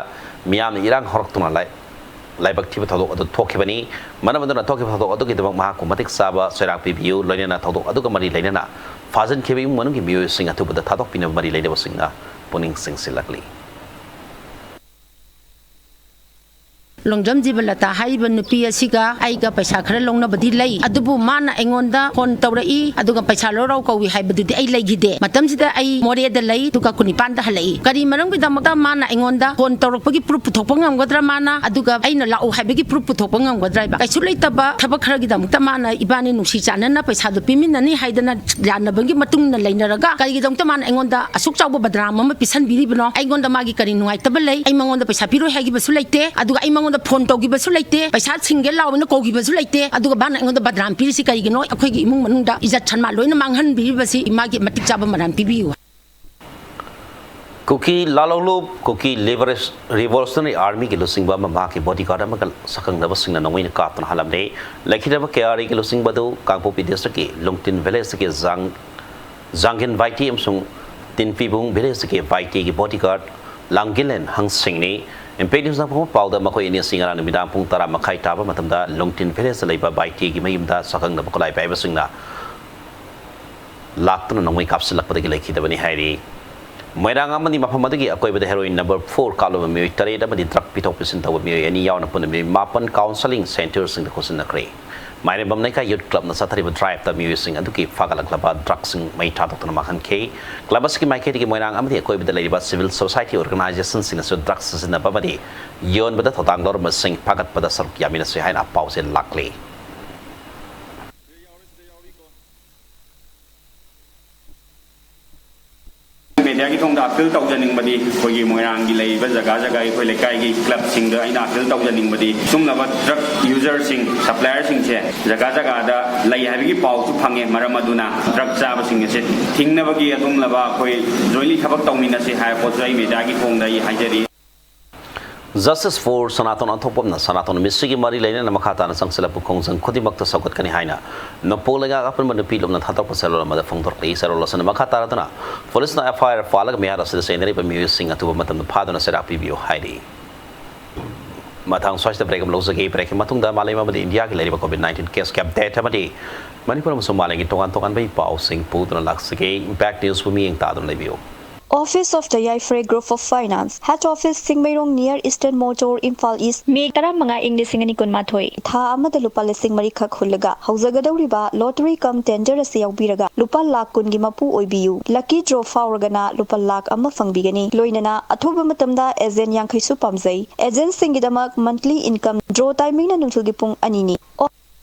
ꯃꯤꯌꯥꯝꯅ ꯏꯔꯥꯡ ꯍꯧꯔꯛꯇꯨꯅ ꯂꯥꯏ-, ꯂꯥꯏꯕꯛ ꯊꯤꯕ ꯊꯧꯗꯣꯛ ꯑꯗꯨ ꯊꯣꯛꯈꯤꯕꯅꯤ꯫ ꯃꯔꯝ ꯑꯗꯨꯅ ꯊꯣꯛꯈꯤꯕ ꯊꯧꯗꯣꯛ ꯑꯗꯨꯒꯤꯗꯃꯛ ꯃꯍꯥꯛꯄꯨ ꯃꯇꯤꯛ ꯆꯥꯕ ꯆꯩꯔꯥꯛ ꯄꯤꯕꯤꯌꯨ, ꯂꯣꯏꯅꯅ ꯊꯧꯗꯣꯛ ꯑꯗꯨꯒ ꯃꯔꯤ ꯂꯩꯅꯅ ꯐꯥꯖꯤꯟꯈꯤꯕ ꯏꯃꯨꯡ ꯃꯅꯨꯡꯒꯤ ꯃꯤꯑꯣꯏꯁꯤꯡ ꯑꯊꯨꯕꯗ ꯊꯥꯗꯣꯛꯄꯤꯅꯕ ꯃꯔꯤ ꯂꯩꯅꯕꯁꯤꯡꯅ ꯄꯨꯛꯅꯤꯡ ꯆꯤꯡꯁꯤꯜꯂꯛꯂꯤ꯫ ꯂꯣꯡꯖꯝ ꯖꯤꯕꯂꯇꯥ ꯍꯥꯏꯔꯤꯕ ꯅꯨꯄꯤ ꯑꯁꯤꯒ ꯑꯩꯒ ꯄꯩꯁꯥ ꯈꯔ ꯂꯧꯅꯕꯗꯤ ꯂꯩ, ꯑꯗꯨꯕꯨ ꯃꯥꯅ ꯑꯩꯉꯣꯟꯗ ꯐꯣꯟ ꯇꯧꯔꯛꯏ, ꯑꯗꯨꯒ ꯄꯩꯁꯥ ꯂꯧꯔꯛꯎ ꯀꯧꯏ ꯍꯥꯏꯕꯗꯨꯗꯤ ꯑꯩ ꯂꯩꯈꯤꯗꯦ꯫ ꯃꯇꯝꯁꯤꯗ ꯑꯩ ꯃꯣꯔꯦꯗ ꯂꯩ, ꯑꯗꯨꯒ ꯀꯨꯟꯅꯤꯄꯥꯟꯗ ꯍꯜꯂꯛꯏ꯫ ꯀꯔꯤ ꯃꯔꯝꯒꯤꯗꯃꯛꯇ ꯃꯥꯅ ꯑꯩꯉꯣꯟꯗ ꯐꯣꯟ ꯇꯧꯔꯛꯄꯒꯤ ꯄ꯭ꯔꯨꯐ ꯄꯨꯊꯣꯛꯄ ꯉꯝꯒꯗ꯭ꯔꯥ ꯃꯥꯅ? ꯑꯗꯨꯒ ꯑꯩꯅ ꯂꯥꯛꯎ ꯍꯥꯏꯕꯒꯤ ꯄ꯭ꯔꯨꯐ ꯄꯨꯊꯣꯛꯄ ꯉꯝꯒꯗ꯭ꯔꯥ ꯍꯥꯏꯕ? ꯀꯩꯁꯨ ꯂꯩꯇꯕ ꯊꯕꯛ ꯈꯔꯒꯤꯗꯃꯛꯇ ꯃꯥꯅ ꯏꯕꯥꯅꯤ ꯅꯨꯡꯁꯤ ꯆꯥꯟꯅꯅ ꯄꯩꯁꯥꯗꯣ ꯄꯤꯃꯤꯟꯅꯅꯤ ꯍꯥꯏꯗꯅ ꯌꯥꯅꯕꯒꯤ ꯃꯇꯨꯡ ꯏꯟꯅ ꯂꯩꯅꯔꯒ ꯀꯔꯤꯒꯤꯗꯃꯛꯇ ꯃꯥꯅ ꯑꯩꯉꯣꯟꯗ ꯑꯁꯨꯛ ꯆꯥꯎꯕ ꯕꯗꯅꯥꯝ ꯑꯃ ꯄꯤꯁꯟꯕꯤꯔꯤꯕꯅꯣ? ꯑꯩꯉꯣꯟꯗ ꯃꯥꯒꯤ ꯀꯔꯤ ꯅꯨꯡꯉꯥꯏꯇꯕ ꯂꯩ? ꯑꯩ ꯃꯉꯣꯟꯗ ꯄꯩꯁꯥ ꯄꯤꯔꯣꯏ ꯍꯥꯏꯈꯤꯕꯁꯨ ꯂꯩꯇꯦ, ꯑꯗꯨꯒ ꯑꯩ ꯃꯉꯣꯟꯗ ꯐꯣꯟ ꯇꯧꯈꯤꯕꯁꯨ ꯂꯩꯇꯦ, ꯄꯩꯁꯥ ꯁꯤꯡꯒꯦ ꯂꯥꯎꯅ ꯀꯧꯈꯤꯕꯁꯨ ꯂꯩꯇꯦ, ꯑꯗꯨꯒ ꯃꯥꯅ ꯑꯩꯉꯣꯟꯗ ꯕꯗꯅꯥꯝ ꯄꯤꯔꯤꯁꯤ ꯀꯔꯤꯒꯤꯅꯣ? ꯑꯩꯈꯣꯏꯒꯤ ꯏꯃꯨꯡ ꯃꯅꯨꯡꯗ ꯏꯖꯠ ꯁꯟꯃꯥꯟ ꯂꯣꯏꯅ ꯃꯥꯡꯍꯟꯕꯤꯔꯤꯕꯁꯤ ꯃꯥꯒꯤ ꯃꯇꯤꯛ ꯆꯥꯕ ꯃꯔꯥꯜ ꯄꯤꯕꯤꯌꯨ꯫ ꯀꯨꯀꯤ ꯂꯥꯂꯣꯡꯂꯨꯞ ꯀꯨꯀꯤ ꯂꯤꯕꯔꯦꯁ-, ꯔꯤꯚꯣꯂꯨꯁꯅꯔꯤ ꯑꯥꯔꯃꯤꯒꯤ ꯂꯨꯆꯤꯡꯕ ꯑꯃ ꯃꯍꯥꯛꯀꯤ ꯕꯣꯗꯤꯒꯥꯔꯗ ꯑꯃꯒ ꯁꯛꯈꯪꯅꯕꯁꯤꯡꯅ ꯅꯣꯡꯃꯩꯅ ꯀꯥꯞꯇꯨꯅ ꯍꯥꯠꯂꯝꯂꯦ꯫ ꯂꯩꯈꯤꯗ꯭ꯔꯕ ꯀꯦ ꯑꯥꯔ ꯑꯦꯒꯤ ꯂꯨꯆꯤꯡꯕ ꯑꯗꯨ ꯀꯥꯡꯄꯣꯛꯄꯤ ꯗꯤꯁꯇ꯭ꯔꯤꯛꯀꯤ ꯂꯨꯡꯇꯤꯟ ꯚꯤꯂꯦꯖꯇꯒꯤ ꯖꯥꯡ-, ꯖꯥꯡꯒꯤꯟ ꯚꯥꯏꯇꯤ ꯑꯃꯁꯨꯡ ꯇꯤꯟꯐꯤꯕꯨꯡ ꯚꯤꯂꯦꯖꯇꯒꯤ ꯚꯥꯏꯇꯤꯒꯤ ꯕꯣꯗꯤꯒꯥꯔꯗ ꯂꯥꯡꯒꯤꯂꯦꯟ ꯍꯪꯁꯤꯡꯅꯤ꯫ ꯏꯝꯄꯦꯛ ꯅ꯭ꯌꯨꯁꯅ ꯐꯪꯕ ꯄꯥꯎꯗ ꯃꯈꯣꯏ ꯑꯅꯤ ꯑꯁꯤ ꯉꯔꯥꯡ ꯅꯨꯃꯤꯗꯥꯡ ꯄꯨꯡ ꯇꯔꯥ ꯃꯈꯥꯏ ꯇꯥꯕ ꯃꯇꯝꯗ ꯂꯨꯡꯇꯤꯟ ꯚꯤꯂꯦꯖꯇ ꯂꯩꯕ ꯚꯥꯏꯇꯤꯒꯤ ꯃꯌꯨꯝꯗ ꯁꯛꯈꯪꯅꯕ ꯈꯨꯠꯂꯥꯏ ꯄꯥꯏꯕꯁꯤꯡꯅ ꯂꯥꯛꯇꯨꯅ ꯅꯣꯡꯃꯩ ꯀꯥꯞꯁꯤꯜꯂꯛꯄꯗꯒꯤ ꯂꯩꯈꯤꯗꯕꯅꯤ ꯍꯥꯏꯔꯤ꯫ ꯃꯣꯏꯔꯥꯡ ꯑꯃꯗꯤ ꯃꯐꯝ ꯑꯗꯨꯒꯤ ꯑꯀꯣꯏꯕꯗ ꯍꯦꯔꯣꯏꯟ ꯅꯝꯕꯔ ꯐꯣꯔ ꯀꯥꯞꯂꯕ ꯃꯤꯑꯣꯏ ꯇꯔꯦꯠ ꯑꯃꯗꯤ ꯗ꯭ꯔꯒ ꯄꯤꯊꯣꯛ ꯄꯤꯁꯤꯟ ꯇꯧꯕ ꯃꯤꯑꯣꯏ ꯑꯅꯤ ꯌꯥꯎꯅ ꯄꯨꯟꯅ ꯃꯤꯑꯣꯏ ꯃꯥꯄꯟ ꯀꯥꯎꯟꯁꯦꯂꯤꯡ ꯁꯦꯟꯇꯔꯁꯤꯡꯗ ꯈꯨꯠꯁꯤꯟꯅꯈ꯭ꯔꯦ꯫ ꯃꯥꯏꯔꯦꯝꯕꯝ ꯂꯩꯀꯥꯏ ꯌꯨꯠ ꯀ꯭ꯂꯕꯅ ꯆꯠꯊꯔꯤꯕ ꯗ꯭ꯔꯥꯏꯚꯇ ꯃꯤꯑꯣꯏꯁꯤꯡ ꯑꯗꯨꯒꯤ ꯐꯥꯒꯠꯂꯛꯂꯕ ꯗ꯭ꯔꯒꯁꯤꯡ ꯃꯩ ꯊꯥꯗꯣꯛꯇꯨꯅ ꯃꯥꯡꯍꯟꯈꯤ꯫ ꯀ꯭ꯂꯕ ꯑꯁꯤꯒꯤ ꯃꯥꯏꯀꯩꯗꯒꯤ ꯃꯣꯏꯔꯥꯡ ꯑꯃꯗꯤ ꯑꯀꯣꯏꯕꯗ ꯂꯩꯔꯤꯕ ꯁꯤꯚꯤꯜ ꯁꯣꯁꯥꯏꯇꯤ ꯑꯣꯔꯒꯅꯥꯏꯖꯦꯁꯟꯁꯤꯡꯅꯁꯨ ꯗ꯭ꯔꯒ ꯁꯤꯖꯤꯟꯅꯕ ꯑꯃꯗꯤ ꯌꯣꯟꯕꯗ ꯊꯧꯗꯥꯡ ꯂꯧꯔꯝꯕꯁꯤꯡ ꯐꯥꯒꯠꯄꯗ ꯁꯔꯨꯛ ꯌꯥꯃꯤꯟꯅꯁꯤ ꯍꯥꯏꯅ ꯄꯥꯎꯖꯦꯜ ꯂꯥꯛꯂꯤ꯫ ꯃꯦꯗꯤꯌꯥꯒꯤ ꯊꯣꯡꯗ ꯑꯄꯤꯜ ꯇꯧꯖꯅꯤꯡꯕꯗꯤ, ꯑꯩꯈꯣꯏꯒꯤ ꯃꯣꯏꯔꯥꯡꯒꯤ ꯂꯩꯔꯤꯕ ꯖꯒꯥ ꯖꯒꯥ, ꯑꯩꯈꯣꯏ ꯂꯩꯀꯥꯏꯒꯤ ꯀ꯭ꯂꯕꯁꯤꯡꯗ ꯑꯩꯅ ꯑꯄꯤꯜ ꯇꯧꯖꯅꯤꯡꯕꯗꯤ, ꯁꯨꯝꯂꯕ ꯗ꯭ꯔꯒ ꯌꯨꯖꯔꯁꯤꯡ, ꯁꯄ꯭ꯂꯥꯏꯌꯔꯁꯤꯡꯁꯦ ꯖꯒꯥ ꯖꯒꯥꯗ ꯂꯩ ꯍꯥꯏꯕꯒꯤ ꯄꯥꯎꯁꯨ ꯐꯪꯉꯦ꯫ ꯃꯔꯝ ꯑꯗꯨꯅ ꯗ꯭ꯔꯒ ꯆꯥꯕꯁꯤꯡ ꯑꯁꯦ ꯊꯤꯡꯅꯕꯒꯤ ꯑꯗꯨꯝꯂꯕ ꯑꯩꯈꯣꯏ ꯖꯣꯏꯟꯂꯤ ꯊꯕꯛ ꯇꯧꯃꯤꯟꯅꯁꯤ ꯍꯥꯏꯕ ꯄꯣꯠꯁꯨ ꯑꯩ ꯃꯦꯗꯤꯌꯥꯒꯤ ꯊꯣꯡꯗ ꯑꯩ ꯍꯥꯏꯖꯔꯤ꯫ Justice for Sanathan ꯑꯣꯟꯊꯣꯛꯄꯝꯅ ꯁꯅꯥꯇꯣꯟ ꯅꯨꯃꯤꯠꯁꯤꯒꯤ ꯃꯔꯤ ꯂꯩꯅꯅ ꯃꯈꯥ ꯇꯥꯅ ꯆꯪꯁꯤꯜꯂꯛꯄ ꯈꯣꯡꯖꯪ ꯈꯨꯗꯤꯡꯃꯛꯇ ꯁꯧꯒꯠꯀꯅꯤ ꯍꯥꯏꯅ ꯅꯣꯡꯄꯣꯛ ꯂꯩꯉꯥꯛ ꯑꯄꯨꯟꯕ ꯅꯨꯄꯤ ꯂꯨꯞꯅ ꯊꯥꯗꯣꯔꯛꯄ ꯆꯦꯔꯣꯜ ꯑꯃꯗ ꯐꯣꯡꯗꯣꯔꯛꯂꯤ꯫ ꯆꯦꯔꯣꯜ ꯑꯁꯤꯅ ꯃꯈꯥ ꯇꯥꯔꯗꯨꯅ ꯄꯨꯂꯤꯁꯅ F I R ꯄꯥꯜꯂꯒ ꯃꯤꯍꯥꯠ ꯑꯁꯤꯗ ꯆꯦꯟꯅꯔꯤꯕ ꯃꯤꯑꯣꯏꯁꯤꯡ ꯑꯊꯨꯕ ꯃꯇꯝꯗ ꯐꯥꯗꯨꯅ ꯆꯩꯔꯥꯛ ꯄꯤꯕꯤꯌꯨ ꯍꯥꯏꯔꯤ꯫ ꯃꯊꯪ ꯁ꯭ꯋꯥꯏꯁꯤꯗ break ꯑꯃ ꯂꯧꯖꯒꯦ꯫ Breakꯀꯤ ꯃꯇꯨꯡꯗ ꯃꯥꯂꯦꯝ ꯑꯃꯗꯤ ꯏꯟꯗꯤꯌꯥꯒꯤ ꯂꯩꯔꯤꯕ COVID nineteen case update ꯑꯃꯗꯤ ꯃꯅꯤꯄꯨꯔ ꯑꯃꯁꯨꯡ ꯃꯥꯂꯦꯝꯒꯤ ꯇꯣꯉꯥꯟ ꯇꯣꯉꯥꯟꯕ ꯏ ꯄꯥꯎꯁꯤꯡ ꯄꯨꯗꯨꯅ ꯂꯥꯛꯆꯒꯦ꯫ Impact Newsꯄꯨ ꯃꯤꯠꯌꯦꯡ ꯇꯥꯗꯨꯅ ꯂꯩꯕꯤꯌꯨ꯫ Office of the Yaifre Group of Finance, Head Office Chingmeirong near Eastern Motor, Imphal East꯫ May ꯇꯔꯥꯃꯉꯥ, ꯏꯪ ꯂꯤꯁꯤꯡ ꯑꯅꯤ ꯀꯨꯟꯃꯥꯊꯣꯏ꯫ ꯊꯥ ꯑꯃꯗ ꯂꯨꯄꯥ ꯂꯤꯁꯤꯡ ꯃꯔꯤꯈꯛ ꯍꯨꯜꯂꯒ ꯍꯧꯖꯒꯗꯧꯔꯤꯕ lottery cum tender ꯑꯁꯤ ꯌꯥꯎꯕꯤꯔꯒ ꯂꯨꯄꯥ ꯂꯥꯈ ꯀꯨꯟꯒꯤ ꯃꯄꯨ ꯑꯣꯏꯕꯤꯌꯨ꯫ Lucky draw ꯐꯥꯎꯔꯒꯅ ꯂꯨꯄꯥ ꯂꯥꯈ ꯑꯃ ꯐꯪꯕꯤꯒꯅꯤ꯫ ꯂꯣꯏꯅꯅ ꯑꯊꯨꯕ ꯃꯇꯝꯗ agent ꯌꯥꯡꯈꯩꯁꯨ ꯄꯥꯝꯖꯩ꯫ Agentꯁꯤꯡꯒꯤꯗꯃꯛ monthly income꯫ Draw timingꯅ ꯅꯨꯡꯊꯤꯜꯒꯤ ꯄꯨꯡ ꯑꯅꯤꯅꯤ꯫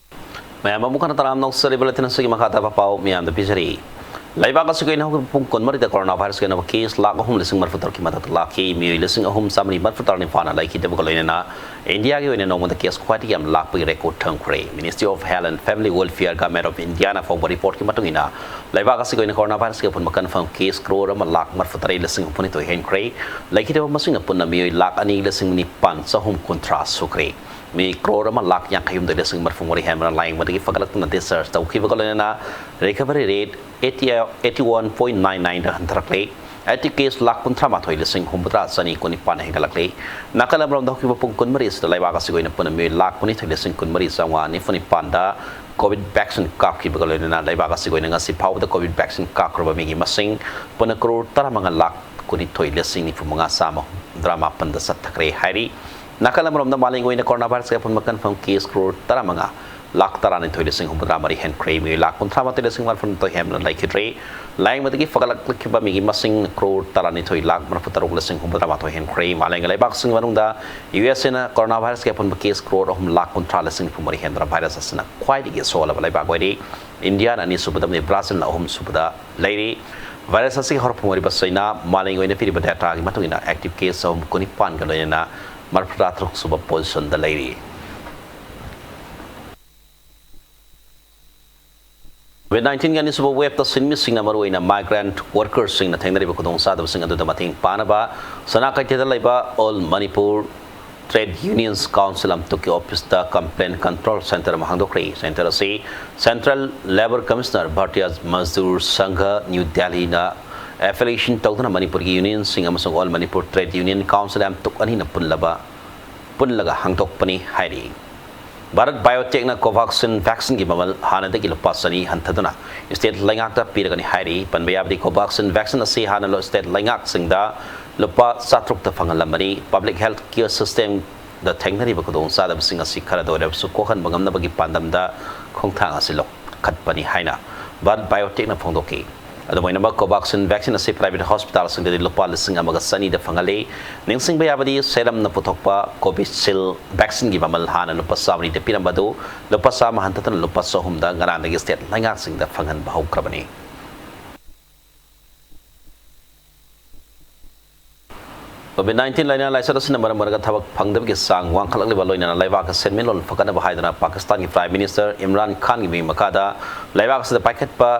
ꯃꯌꯥꯝ ꯑꯃꯨꯛ ꯍꯟꯅ ꯇꯔꯥꯝꯅ ꯑꯣꯛꯆꯔꯤ꯫ Bulletin ꯑꯁꯤꯒꯤ ꯃꯈꯥ ꯇꯥꯕ ꯄꯥꯎ ꯃꯤꯌꯥꯝꯗ ꯄꯤꯖꯔꯤ꯫ ꯂꯩꯕꯥꯛ ꯑꯁꯤꯒꯤ ꯑꯣꯏꯅ ꯍꯧꯈꯤꯕ ꯄꯨꯡ ꯀꯨꯟꯃꯔꯤꯗ coronavirusꯀꯤ ꯑꯅꯧꯕ case ꯂꯥꯈ ꯑꯍꯨꯝ ꯂꯤꯁꯤꯡ ꯃꯔꯤꯐꯨ ꯇꯔꯨꯛꯀꯤ ꯃꯊꯛꯇ ꯂꯥꯛꯈꯤ꯫ ꯃꯤꯑꯣꯏ ꯂꯤꯁꯤꯡ ꯑꯍꯨꯝ ꯆꯥꯃꯔꯤ ꯃꯔꯤꯐꯨ ꯇꯔꯥꯅꯤꯄꯥꯟꯅ ꯂꯩꯈꯤꯗꯕꯒ ꯂꯣꯏꯅꯅ ꯏꯟꯗꯤꯌꯥꯒꯤ ꯑꯣꯏꯅ ꯅꯣꯡꯃꯗ case ꯈ꯭ꯋꯥꯏꯗꯒꯤ ꯌꯥꯝ ꯂꯥꯛꯄꯒꯤ record ꯊꯝꯈ꯭ꯔꯦ꯫ Ministry of Health and Family Welfare, Government of Indiaꯅ ꯐꯣꯡꯕ reportꯀꯤ ꯃꯇꯨꯡ ꯏꯟꯅ ꯂꯩꯕꯥꯛ ꯑꯁꯤꯒꯤ ꯑꯣꯏꯅ coronavirusꯀꯤ ꯑꯄꯨꯟꯕ confirm case ꯀ꯭ꯔꯣꯔ ꯑꯃ ꯂꯥꯈ ꯃꯔꯤꯐꯨ ꯇꯔꯦꯠ ꯂꯤꯁꯤꯡ ꯍꯨꯝꯐꯨꯅꯤꯊꯣꯏ ꯍꯦꯟꯈ꯭ꯔꯦ꯫ ꯂꯩꯈꯤꯗꯕ ꯃꯁꯤꯡꯅ ꯄꯨꯟꯅ ꯃꯤꯑꯣꯏ ꯂꯥꯈ ꯑꯅꯤ ꯂꯤꯁꯤꯡ ꯅꯤꯄꯥꯟ ꯆꯍꯨꯝ ꯀꯨꯟꯊ꯭ꯔꯥ ꯁꯨꯈ꯭ꯔꯦ꯫ ꯃꯤ ꯀ꯭ꯔꯣꯔ ꯑꯃ ꯂꯥꯈ ꯌꯥꯡꯈꯩ ꯍꯨꯝꯗꯣꯏ ꯂꯤꯁꯤꯡ ꯃꯔꯤꯐꯨ ꯃꯔꯤ ꯍꯦꯟꯕꯅ ꯂꯥꯌꯦꯡꯕꯗꯒꯤ ꯐꯒꯠꯂꯛꯇꯨꯅ discharge ꯇꯧꯈꯤꯕꯒ ꯂꯣꯏꯅꯅ recovery rate eighty, eighty one point nine nineꯗ ꯍꯟꯊꯔꯛꯂꯦ꯫ Active case lakh ꯀꯨꯟꯊ꯭ꯔꯥ ꯃꯥꯊꯣꯏ ꯂꯤꯁꯤꯡ ꯍꯨꯝꯐꯨꯇꯔꯥ ꯆꯅꯤ ꯀꯨꯟꯅꯤꯄꯥꯟ ꯍꯦꯟꯒꯠꯂꯛꯂꯦ꯫ ꯅꯥꯀꯜ ꯑꯃꯔꯣꯝꯗ ꯍꯧꯈꯤꯕ ꯄꯨꯡ ꯀꯨꯟꯃꯔꯤ ꯑꯁꯤꯗ ꯂꯩꯕꯥꯛ ꯑꯁꯤꯒꯤ ꯑꯣꯏꯅ ꯄꯨꯟꯅ ꯃꯤꯑꯣꯏ ꯂꯥꯈ ꯀꯨꯟꯅꯤꯊꯣꯏ ꯂꯤꯁꯤꯡ ꯀꯨꯟꯃꯔꯤ ꯆꯥꯝꯃꯉꯥ ꯅꯤꯐꯨ ꯅꯤꯄꯥꯟꯗ COVID vaccine ꯀꯥꯞꯈꯤꯕꯒ ꯂꯣꯏꯅꯅ ꯂꯩꯕꯥꯛ ꯑꯁꯤꯒꯤ ꯑꯣꯏꯅ ꯉꯁꯤ ꯐꯥꯎꯕꯗ COVID vaccine ꯀꯥꯞꯈ꯭ꯔꯕ ꯃꯤꯒꯤ ꯃꯁꯤꯡ ꯄꯨꯟꯅ ꯀ꯭ꯔꯣꯔ ꯇꯔꯥꯃꯉꯥ ꯂꯥꯈ ꯀꯨꯟꯅꯤꯊꯣꯏ ꯂꯤꯁꯤꯡ ꯅꯤꯐꯨ ꯃꯉꯥ ꯆꯥꯝꯃ ꯍꯨꯝꯗ꯭ꯔꯥ ꯃꯥꯄꯟꯗ ꯆꯠꯊꯈ꯭ꯔꯦ ꯍꯥꯏꯔꯤ꯫ ꯅꯥꯀꯜ ꯑꯃꯔꯣꯝꯗ ꯃꯥꯂꯦꯝꯒꯤ ꯑꯣꯏꯅ coronavirusꯀꯤ ꯑꯄꯨꯟꯕ confirm case ꯀ꯭ꯔꯣꯔ ꯇꯔꯥꯃꯉꯥ ꯂꯥꯈ ꯇꯔꯥꯅꯤꯊꯣꯏ ꯂꯤꯁꯤꯡ ꯍꯨꯝꯐꯨꯇꯔꯥ ꯃꯔꯤ ꯍꯦꯟꯈ꯭ꯔꯦ꯫ ꯃꯤꯑꯣꯏ ꯂꯥꯈ ꯀꯨꯟꯊ꯭ꯔꯥ ꯃꯥꯊꯣꯏ ꯂꯤꯁꯤꯡ ꯃꯔꯤꯐꯨ ꯇꯔꯨꯛ ꯍꯦꯟꯕꯅ ꯂꯩꯈꯤꯗ꯭ꯔꯦ꯫ ꯂꯥꯌꯦꯡꯕꯗꯒꯤ ꯐꯒꯠꯂꯛꯈꯤꯕ ꯃꯤꯒꯤ ꯃꯁꯤꯡ ꯀ꯭ꯔꯣꯔ ꯇꯔꯥꯅꯤꯊꯣꯏ ꯂꯥꯈ ꯃꯔꯤꯐꯨ ꯇꯔꯨꯛ ꯂꯤꯁꯤꯡ ꯍꯨꯝꯐꯨꯇꯔꯥ ꯃꯥꯊꯣꯏ ꯍꯦꯟꯈ꯭ꯔꯦ꯫ ꯃꯥꯂꯦꯝꯒꯤ ꯂꯩꯕꯥꯛꯁꯤꯡꯒꯤ ꯃꯅꯨꯡꯗ USAꯅ coronavirusꯀꯤ ꯑꯄꯨꯟꯕ case ꯀ꯭ꯔꯣꯔ ꯑꯍꯨꯝ ꯂꯥꯈ ꯀꯨꯟꯊ꯭ꯔꯥ ꯂꯤꯁꯤꯡ ꯅꯤꯐꯨ ꯃꯔꯤ ꯍꯦꯟꯕꯅ virus ꯑꯁꯤꯅ ꯈ꯭ꯋꯥꯏꯗꯒꯤ ꯁꯣꯛꯍꯜꯂꯕ ꯂꯩꯕꯥꯛ ꯑꯣꯏꯔꯤ꯫ ꯏꯟꯗꯤꯌꯥꯅ ꯑꯅꯤꯁꯨꯕꯗ ꯑꯃꯗꯤ ꯕ꯭ꯔꯥꯖꯤꯜꯅ ꯑꯍꯨꯝꯁꯨꯕꯗ ꯂꯩꯔꯤ꯫ Virus ꯑꯁꯤꯒꯤ ꯍꯧꯔꯛꯐꯝ ꯑꯣꯏꯔꯤꯕ ꯆꯩꯅꯥ ꯃꯥꯂꯦꯝꯒꯤ ꯑꯣꯏꯅ ꯄꯤꯔꯤꯕ dataꯒꯤ ꯃꯇꯨꯡ ꯏꯟꯅ active case ꯆꯍꯨꯝ ꯀꯨꯟꯅꯤꯄꯥꯟꯒ ꯂꯣꯏꯅꯅ ꯃꯔꯤꯐꯨꯇꯔꯥ ꯇꯔꯨꯛ ꯁꯨꯕ positionꯗ ꯂꯩꯔꯤ꯫ COVID nineteenꯒꯤ ꯑꯅꯤꯁꯨꯕ waveꯇ ꯁꯤꯟꯃꯤꯁꯤꯡꯅ ꯃꯔꯨꯑꯣꯏꯅ migrant workerꯁꯤꯡꯅ ꯊꯦꯡꯅꯔꯤꯕ ꯈꯨꯗꯣꯡꯆꯥꯗꯕꯁꯤꯡ ꯑꯗꯨꯗ ꯃꯇꯦꯡ ꯄꯥꯡꯅꯕ ꯁꯅꯥ ꯀꯩꯊꯦꯜꯗ ꯂꯩꯕ All Manipur Trade Unions Council ꯑꯃꯇꯨꯛꯀꯤ ꯑꯣꯐꯤꯁꯇ complaint control centre ꯑꯃ ꯍꯥꯡꯗꯣꯛꯈ꯭ꯔꯦ꯫ Centre ꯑꯁꯤ Central Labour Commissioner, Bharatiya Mazdoor Sangh, New Delhi-ꯅ affiliation ꯇꯧꯗꯨꯅ ꯃꯅꯤꯄꯨꯔꯒꯤ unionꯁꯤꯡ ꯑꯃꯁꯨꯡ All Manipur Trade Union Council ꯑꯃꯇꯨꯛ ꯑꯅꯤꯅ ꯄꯨꯜꯂꯕ, ꯄꯨꯜꯂꯒ ꯍꯥꯡꯗꯣꯛꯄꯅꯤ ꯍꯥꯏꯔꯤ꯫ ꯚꯥꯔꯠ ꯕꯥꯏꯑꯣꯇꯦꯛꯅ Covaxin vaccineꯒꯤ ꯃꯃꯜ ꯍꯥꯟꯅꯗꯒꯤ ꯂꯨꯄꯥ ꯆꯅꯤ ꯍꯟꯊꯗꯨꯅ state ꯂꯩꯉꯥꯛꯇ ꯄꯤꯔꯒꯅꯤ ꯍꯥꯏꯔꯤ꯫ ꯄꯟꯕ ꯌꯥꯕꯗꯤ, Covaxin vaccine ꯑꯁꯤ ꯍꯥꯟꯅ state ꯂꯩꯉꯥꯛꯁꯤꯡꯗ ꯂꯨꯄꯥ ꯆꯥꯇ꯭ꯔꯨꯛꯇ ꯐꯪꯍꯜꯂꯝꯕꯅꯤ꯫ Public health care systemꯗ ꯊꯦꯡꯅꯔꯤꯕ ꯈꯨꯗꯣꯡꯆꯥꯗꯕꯁꯤꯡ ꯑꯁꯤ ꯈꯔꯗ ꯑꯣꯏꯔꯕꯁꯨ ꯀꯣꯛꯍꯟꯕ ꯉꯝꯅꯕꯒꯤ ꯄꯥꯟꯗꯝꯗ ꯈꯣꯡꯊꯥꯡ ꯑꯁꯤ ꯂꯧꯈꯠꯄꯅꯤ ꯍꯥꯏꯅ ꯚꯥꯔꯠ ꯕꯥꯏꯑꯣꯇꯦꯛꯅ ꯐꯣꯡꯗꯣꯛꯈꯤ꯫ ꯑꯗꯨꯝ ꯑꯣꯏꯅꯃꯛ, Covaxin vaccine ꯑꯁꯤ private hospitalꯁꯤꯡꯗꯗꯤ ꯂꯨꯄꯥ ꯂꯤꯁꯤꯡ ꯑꯃꯒ ꯆꯅꯤꯗ ꯐꯪꯍꯜꯂꯤ꯫ ꯅꯤꯡꯁꯤꯡꯕ ꯌꯥꯕꯗꯤ, Serumꯅ ꯄꯨꯊꯣꯛꯄ Covishield vaccineꯒꯤ ꯃꯃꯜ ꯍꯥꯟꯅ ꯂꯨꯄꯥ ꯆꯥꯃꯔꯤꯗ ꯄꯤꯔꯝꯕ ꯑꯗꯨ ꯂꯨꯄꯥ ꯆꯥꯝꯃ ꯍꯟꯊꯗꯨꯅ ꯂꯨꯄꯥ ꯆꯍꯨꯝꯗ ꯉꯔꯥꯡꯗꯒꯤ state ꯂꯩꯉꯥꯛꯁꯤꯡꯗ ꯐꯪꯍꯟꯕ ꯍꯧꯈ꯭ꯔꯕꯅꯤ꯫ Covid nineteen ꯂꯥꯏꯅꯥ ꯂꯥꯏꯆꯠ ꯑꯁꯤꯅ ꯃꯔꯝ ꯑꯣꯏꯔꯒ ꯊꯕꯛ ꯐꯪꯗꯕꯒꯤ ꯆꯥꯡ ꯋꯥꯡꯈꯠꯂꯛꯂꯤꯕ ꯂꯣꯏꯅꯅ ꯂꯩꯕꯥꯛꯀꯤ ꯁꯦꯟꯃꯤꯠꯂꯣꯟ ꯐꯒꯠꯅꯕ ꯍꯥꯏꯗꯨꯅ ꯄꯥꯀꯤꯁꯇꯥꯟꯒꯤ Prime Minister ꯏꯝꯔꯥꯟ ꯈꯥꯟꯒꯤ ꯃꯤꯡ ꯃꯈꯥꯗ ꯂꯩꯕꯥꯛ ꯑꯁꯤꯗ ꯄꯥꯏꯈꯠꯄ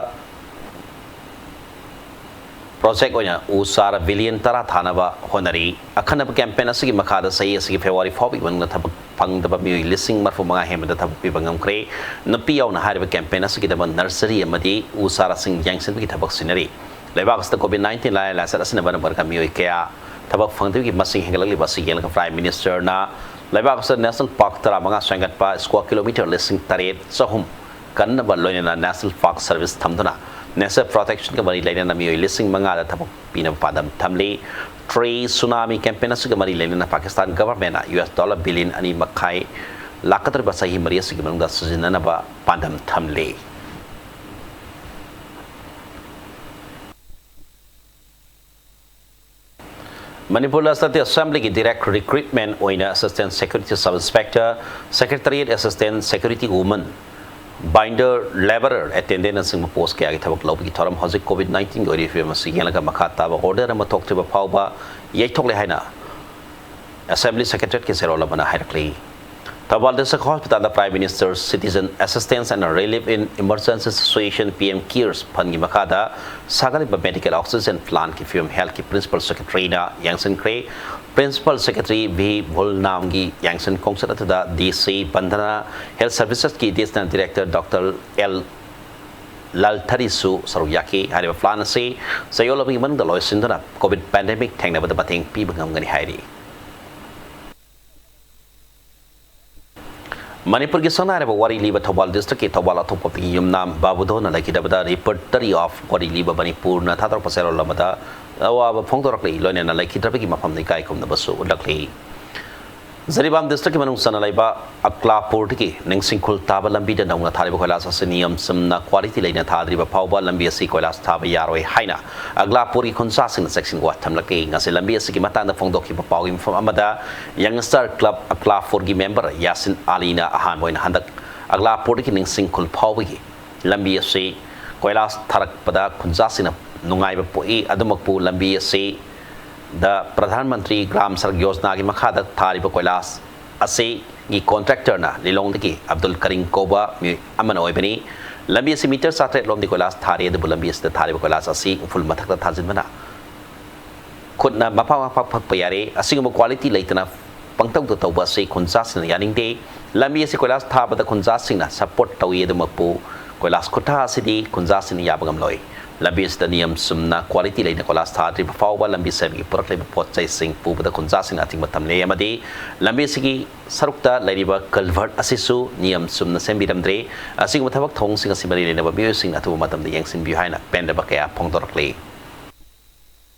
project ꯑꯣꯏꯅ ꯎ ꯆꯥꯔ billion ꯇꯔꯥ ꯊꯥꯅꯕ ꯍꯣꯠꯅꯔꯤ꯫ ꯑꯈꯟꯅꯕ campaign ꯑꯁꯤꯒꯤ ꯃꯈꯥꯗ ꯆꯍꯤ ꯑꯁꯤꯒꯤ February ꯐꯥꯎꯕꯒꯤ ꯃꯅꯨꯡꯗ ꯊꯕꯛ ꯐꯪꯗꯕ ꯃꯤꯑꯣꯏ ꯂꯤꯁꯤꯡ ꯃꯔꯤꯐꯨ ꯃꯉꯥ ꯍꯦꯟꯕꯗ ꯊꯕꯛ ꯄꯤꯕ ꯉꯝꯈ꯭ꯔꯦ꯫ ꯅꯨꯄꯤ ꯌꯥꯎꯅ ꯍꯥꯏꯔꯤꯕ campaign ꯑꯁꯤꯒꯤꯗꯃꯛ nursery ꯑꯃꯗꯤ ꯎ ꯆꯥꯔꯥꯁꯤꯡ ꯌꯦꯡꯁꯤꯟꯕꯒꯤ ꯊꯕꯛ ꯁꯤꯟꯅꯔꯤ꯫ ꯂꯩꯕꯥꯛ ꯑꯁꯤꯗ Covid nineteen ꯂꯥꯏꯅꯥ ꯂꯥꯏꯆꯠ ꯑꯁꯤꯅ ꯃꯔꯝ ꯑꯣꯏꯔꯒ ꯃꯤꯑꯣꯏ ꯀꯌꯥ ꯊꯕꯛ ꯐꯪꯗꯕꯒꯤ ꯃꯁꯤꯡ ꯍꯦꯟꯒꯠꯂꯛꯂꯤꯕ ꯑꯁꯤ ꯌꯦꯡꯂꯒ Prime Ministerꯅ ꯂꯩꯕꯥꯛ ꯑꯁꯤꯗ national park ꯇꯔꯥꯃꯉꯥ ꯁꯦꯝꯒꯠꯄ, square kilometre ꯂꯤꯁꯤꯡ ꯇꯔꯦꯠ ꯆꯍꯨꯝ ꯀꯟꯅꯕ ꯂꯣꯏꯅꯅ national park service ꯊꯝꯗꯨꯅ nature protectionꯒ ꯃꯔꯤ ꯂꯩꯅꯅ ꯃꯤꯑꯣꯏ ꯂꯤꯁꯤꯡ ꯃꯉꯥꯗ ꯊꯕꯛ ꯄꯤꯅꯕ ꯄꯥꯟꯗꯝ ꯊꯝꯂꯤ꯫ Tree Tsunami campaign ꯑꯁꯤꯒ ꯃꯔꯤ ꯂꯩꯅꯅ ꯄꯥꯀꯤꯁꯇꯥꯟ governmentꯅ US dollar billion ꯑꯅꯤ ꯃꯈꯥꯏ ꯂꯥꯛꯀꯗꯧꯔꯤꯕ ꯆꯍꯤ ꯃꯔꯤ ꯑꯁꯤꯒꯤ ꯃꯅꯨꯡꯗ ꯁꯤꯖꯤꯟꯅꯅꯕ ꯄꯥꯟꯗꯝ ꯊꯝꯂꯤ꯫ ꯃꯅꯤꯄꯨꯔ Legislative Assemblyꯒꯤ direct recruitment ꯑꯣꯏꯅ Assistant Security Sub Inspector, Secretariat Assistant, Security Woman, Binder, Labourer, Attendantꯅꯆꯤꯡꯕ post ꯀꯌꯥꯒꯤ ꯊꯕꯛ ꯂꯧꯕꯒꯤ ꯊꯧꯔꯝ ꯍꯧꯖꯤꯛ Covid nineteenꯒꯤ ꯑꯣꯏꯔꯤꯕ ꯐꯤꯕꯝ ꯑꯁꯤ ꯌꯦꯡꯂꯒ ꯃꯈꯥ ꯇꯥꯕ order ꯑꯃ ꯊꯣꯛꯇ꯭ꯔꯤꯕ ꯐꯥꯎꯕ ꯌꯩꯊꯣꯛꯂꯦ ꯍꯥꯏꯅ Assembly Secretariatꯀꯤ ꯆꯦꯔꯣꯜ ꯑꯃꯅ ꯍꯥꯏꯔꯛꯂꯤ꯫ ꯊꯧꯕꯥꯜ ꯗꯤꯁꯇ꯭ꯔꯤꯛ ꯍꯣꯁꯄꯤꯇꯥꯜꯗ Prime Minister Citizen Assistance and Relief in Emergency Situation, P M CARES ꯐꯟꯒꯤ ꯃꯈꯥꯗ ꯁꯥꯒꯠꯂꯤꯕ ꯃꯦꯗꯤꯀꯦꯜ ꯑꯣꯛꯁꯤꯖꯦꯟ ꯄ꯭ꯂꯥꯟꯒꯤ ꯐꯤꯕꯝ ꯍꯦꯜꯊꯀꯤ ꯄ꯭ꯔꯤꯟꯁꯤꯄꯥꯜ ꯁꯦꯀ꯭ꯔꯦꯇꯔꯤꯅ ꯌꯦꯡꯁꯤꯟꯈ꯭ꯔꯦ꯫ ꯄ꯭ꯔꯤꯟꯁꯤꯄꯥꯜ ꯁꯦꯀ꯭ꯔꯦꯇꯔꯤ ꯚꯤ ꯚꯨꯜꯅꯥꯝꯒꯤ ꯌꯦꯡꯁꯤꯟ ꯈꯣꯡꯆꯠ ꯑꯗꯨꯗ ꯗꯤ ꯁꯤ ꯕꯟꯗꯅꯥ, ꯍꯦꯜꯊ ꯁꯔꯚꯤꯁꯦꯁꯀꯤ ꯑꯦꯗꯤꯁꯅꯦꯜ ꯗꯤꯔꯦꯛꯇꯔ ꯗꯣꯛꯇꯔ ꯑꯦꯜ ꯂꯜꯊꯔꯤꯁꯨ ꯁꯔꯨꯛ ꯌꯥꯈꯤ꯫ ꯍꯥꯏꯔꯤꯕ ꯄ꯭ꯂꯥꯟ ꯑꯁꯤ ꯆꯌꯣꯜ ꯑꯃꯒꯤ ꯃꯅꯨꯡꯗ ꯂꯣꯏꯁꯤꯟꯗꯨꯅ ꯀꯣꯚꯤꯗ ꯄꯦꯟꯗꯦꯃꯤꯛ ꯊꯦꯡꯅꯕꯗ ꯃꯇꯦꯡ ꯄꯤꯕ ꯉꯝꯒꯅꯤ ꯍꯥꯏꯔꯤ꯫ ꯃꯅꯤꯄꯨꯔꯒꯤ ꯁꯛꯅꯥꯏꯔꯕ ꯋꯥꯔꯤ ꯂꯤꯕ ꯊꯧꯕꯥꯜ ꯗꯤꯁꯇ꯭ꯔꯤꯛꯀꯤ ꯊꯧꯕꯥꯜ ꯑꯊꯣꯛꯄꯝꯒꯤ ꯌꯨꯝꯅꯥꯝ ꯕꯥꯕꯨꯙꯣꯟꯅ ꯂꯩꯈꯤꯗꯕꯗ Repertory of ꯋꯥꯔꯤ ꯂꯤꯕ ꯃꯅꯤꯄꯨꯔꯅ ꯊꯥꯗꯣꯔꯛꯄ ꯆꯦꯔꯣꯜ ꯑꯃꯗ ꯑꯋꯥꯕ ꯐꯣꯡꯗꯣꯔꯛꯂꯤ, ꯂꯣꯏꯅꯅ ꯂꯩꯈꯤꯗ꯭ꯔꯕꯒꯤ ꯃꯐꯝꯗ ꯏꯀꯥꯏ ꯈꯨꯝꯅꯕꯁꯨ ꯎꯠꯂꯛꯂꯤ꯫ ꯖꯤꯔꯤꯕꯥꯝ ꯗꯤꯁꯇ꯭ꯔꯤꯛꯀꯤ ꯃꯅꯨꯡ ꯆꯟꯅ ꯂꯩꯕ ꯑꯀꯂꯥꯄꯨꯔꯗꯒꯤ ꯅꯤꯡꯁꯤꯡꯈꯨꯜ ꯇꯥꯕ ꯂꯝꯕꯤꯗ ꯅꯧꯅ ꯊꯥꯔꯤꯕ ꯀꯣꯏꯂꯥꯁ ꯑꯁꯤ ꯅꯤꯌꯝ ꯆꯨꯝꯅ ꯀ꯭ꯋꯥꯂꯤꯇꯤ ꯂꯩꯅ ꯊꯥꯗ꯭ꯔꯤꯕ ꯐꯥꯎꯕ ꯂꯝꯕꯤ ꯑꯁꯤ ꯀꯣꯏꯂꯥꯁ ꯊꯥꯕ ꯌꯥꯔꯣꯏ ꯍꯥꯏꯅ ꯑꯀꯂꯥꯄꯨꯔꯒꯤ ꯈꯨꯟꯖꯥꯁꯤꯡꯅ ꯆꯦꯛꯁꯤꯟ ꯋꯥ ꯊꯝꯂꯛꯂꯤ꯫ ꯉꯁꯤ ꯂꯝꯕꯤ ꯑꯁꯤꯒꯤ ꯃꯇꯥꯡꯗ ꯐꯣꯡꯗꯣꯛꯈꯤꯕ ꯄꯥꯎꯒꯤ ꯃꯐꯝ ꯑꯃꯗ Young Star Club ꯑꯀꯂꯥꯄꯨꯔꯒꯤ ꯃꯦꯝꯕꯔ ꯌꯥꯁꯤꯟ ꯑꯂꯤꯅ ꯑꯍꯥꯟꯕ ꯑꯣꯏꯅ ꯍꯟꯗꯛ ꯑꯀꯂꯥꯄꯨꯔꯗꯒꯤ ꯅꯤꯡꯁꯤꯡꯈꯨꯜ ꯐꯥꯎꯕꯒꯤ ꯂꯝꯕꯤ ꯑꯁꯤ ꯀꯣꯏꯂꯥꯁ ꯊꯥꯔꯛꯄꯗ ꯈꯨꯟꯖꯥꯁꯤꯡꯅ ꯅꯨꯡꯉꯥꯏꯕ ꯄꯣꯛꯏ꯫ ꯑꯗꯨꯃꯛꯄꯨ ꯂꯝꯕꯤ ꯑꯁꯤꯗ ꯄ꯭ꯔꯙꯥꯟ ꯃꯟꯇ꯭ꯔꯤ ꯒ꯭ꯔꯥꯝ ꯁꯔꯛ ꯌꯣꯖꯅꯥꯒꯤ ꯃꯈꯥꯗ ꯊꯥꯔꯤꯕ ꯀꯣꯏꯂꯥꯁ ꯑꯁꯤꯒꯤ ꯀꯣꯟꯇ꯭ꯔꯦꯛꯇꯔꯅ ꯂꯤꯂꯣꯡꯗꯒꯤ ꯑꯕꯗꯨꯜ ꯀꯔꯤꯝ ꯀꯧꯕ ꯃꯤꯑꯣꯏ ꯑꯃꯅ ꯑꯣꯏꯕꯅꯤ꯫ ꯂꯝꯕꯤ ꯑꯁꯤ ꯃꯤꯇꯔ ꯆꯥꯇ꯭ꯔꯦꯠ ꯂꯣꯝꯗꯤ ꯀꯣꯏꯂꯥꯁ ꯊꯥꯔꯤ, ꯑꯗꯨꯕꯨ ꯂꯝꯕꯤ ꯑꯁꯤꯗ ꯊꯥꯔꯤꯕ ꯀꯣꯏꯂꯥꯁ ꯑꯁꯤ ꯎꯐꯨꯜ ꯃꯊꯛꯇ ꯊꯥꯖꯤꯟꯕꯅ ꯈꯨꯠꯅ ꯃꯐꯝ ꯃꯐꯝ ꯐꯛꯄ ꯌꯥꯔꯦ꯫ ꯑꯁꯤꯒꯨꯝꯕ ꯀ꯭ꯋꯥꯂꯤꯇꯤ ꯂꯩꯇꯅ ꯄꯪꯇꯧꯗ ꯇꯧꯕ ꯑꯁꯤ ꯈꯨꯟꯖꯥꯁꯤꯡꯅ ꯌꯥꯅꯤꯡꯗꯦ꯫ ꯂꯝꯕꯤ ꯑꯁꯤ ꯀꯣꯏꯂꯥꯁ ꯊꯥꯕꯗ ꯈꯨꯟꯖꯥꯁꯤꯡꯅ ꯁꯄꯣꯔꯠ ꯇꯧꯏ, ꯑꯗꯨꯃꯛꯄꯨ ꯀꯣꯏꯂꯥꯁ ꯈꯨꯠꯊꯥ ꯑꯁꯤꯗꯤ ꯈꯨꯟꯖꯥꯁꯤꯡꯅ ꯌꯥꯕ ꯉꯝꯂꯣꯏ꯫ ꯂꯝꯕꯤ ꯑꯁꯤꯗ ꯅꯤꯌꯝ ꯆꯨꯝꯅ ꯀ꯭ꯋꯥꯂꯤꯇꯤ ꯂꯩꯅ ꯀꯣꯏꯂꯥꯁ ꯊꯥꯗ꯭ꯔꯤꯕ ꯐꯥꯎꯕ ꯂꯝꯕꯤ ꯁꯦꯝꯕꯒꯤ ꯄꯨꯔꯛꯂꯤꯕ ꯄꯣꯠ ꯆꯩꯁꯤꯡ ꯄꯨꯕꯗ ꯈꯨꯟꯖꯥꯁꯤꯡꯅ ꯑꯊꯤꯡꯕ ꯊꯝꯂꯦ ꯑꯃꯗꯤ ꯂꯝꯕꯤ ꯑꯁꯤꯒꯤ ꯁꯔꯨꯛꯇ ꯂꯩꯔꯤꯕ ꯀꯜꯚꯔꯠ ꯑꯁꯤꯁꯨ ꯅꯤꯌꯝ ꯆꯨꯝꯅ ꯁꯦꯝꯕꯤꯔꯝꯗ꯭ꯔꯦ꯫ ꯑꯁꯤꯒꯨꯝꯕ ꯊꯕꯛ ꯊꯧꯑꯣꯡꯁꯤꯡ ꯑꯁꯤ ꯃꯔꯤ ꯂꯩꯅꯕ ꯃꯤꯑꯣꯏꯁꯤꯡꯅ ꯑꯊꯨꯕ ꯃꯇꯝꯗ ꯌꯦꯡꯁꯤꯟꯕꯤꯌꯨ ꯍꯥꯏꯅ ꯄꯦꯟꯗꯕ ꯀꯌꯥ ꯐꯣꯡꯗꯣꯔꯛꯂꯤ꯫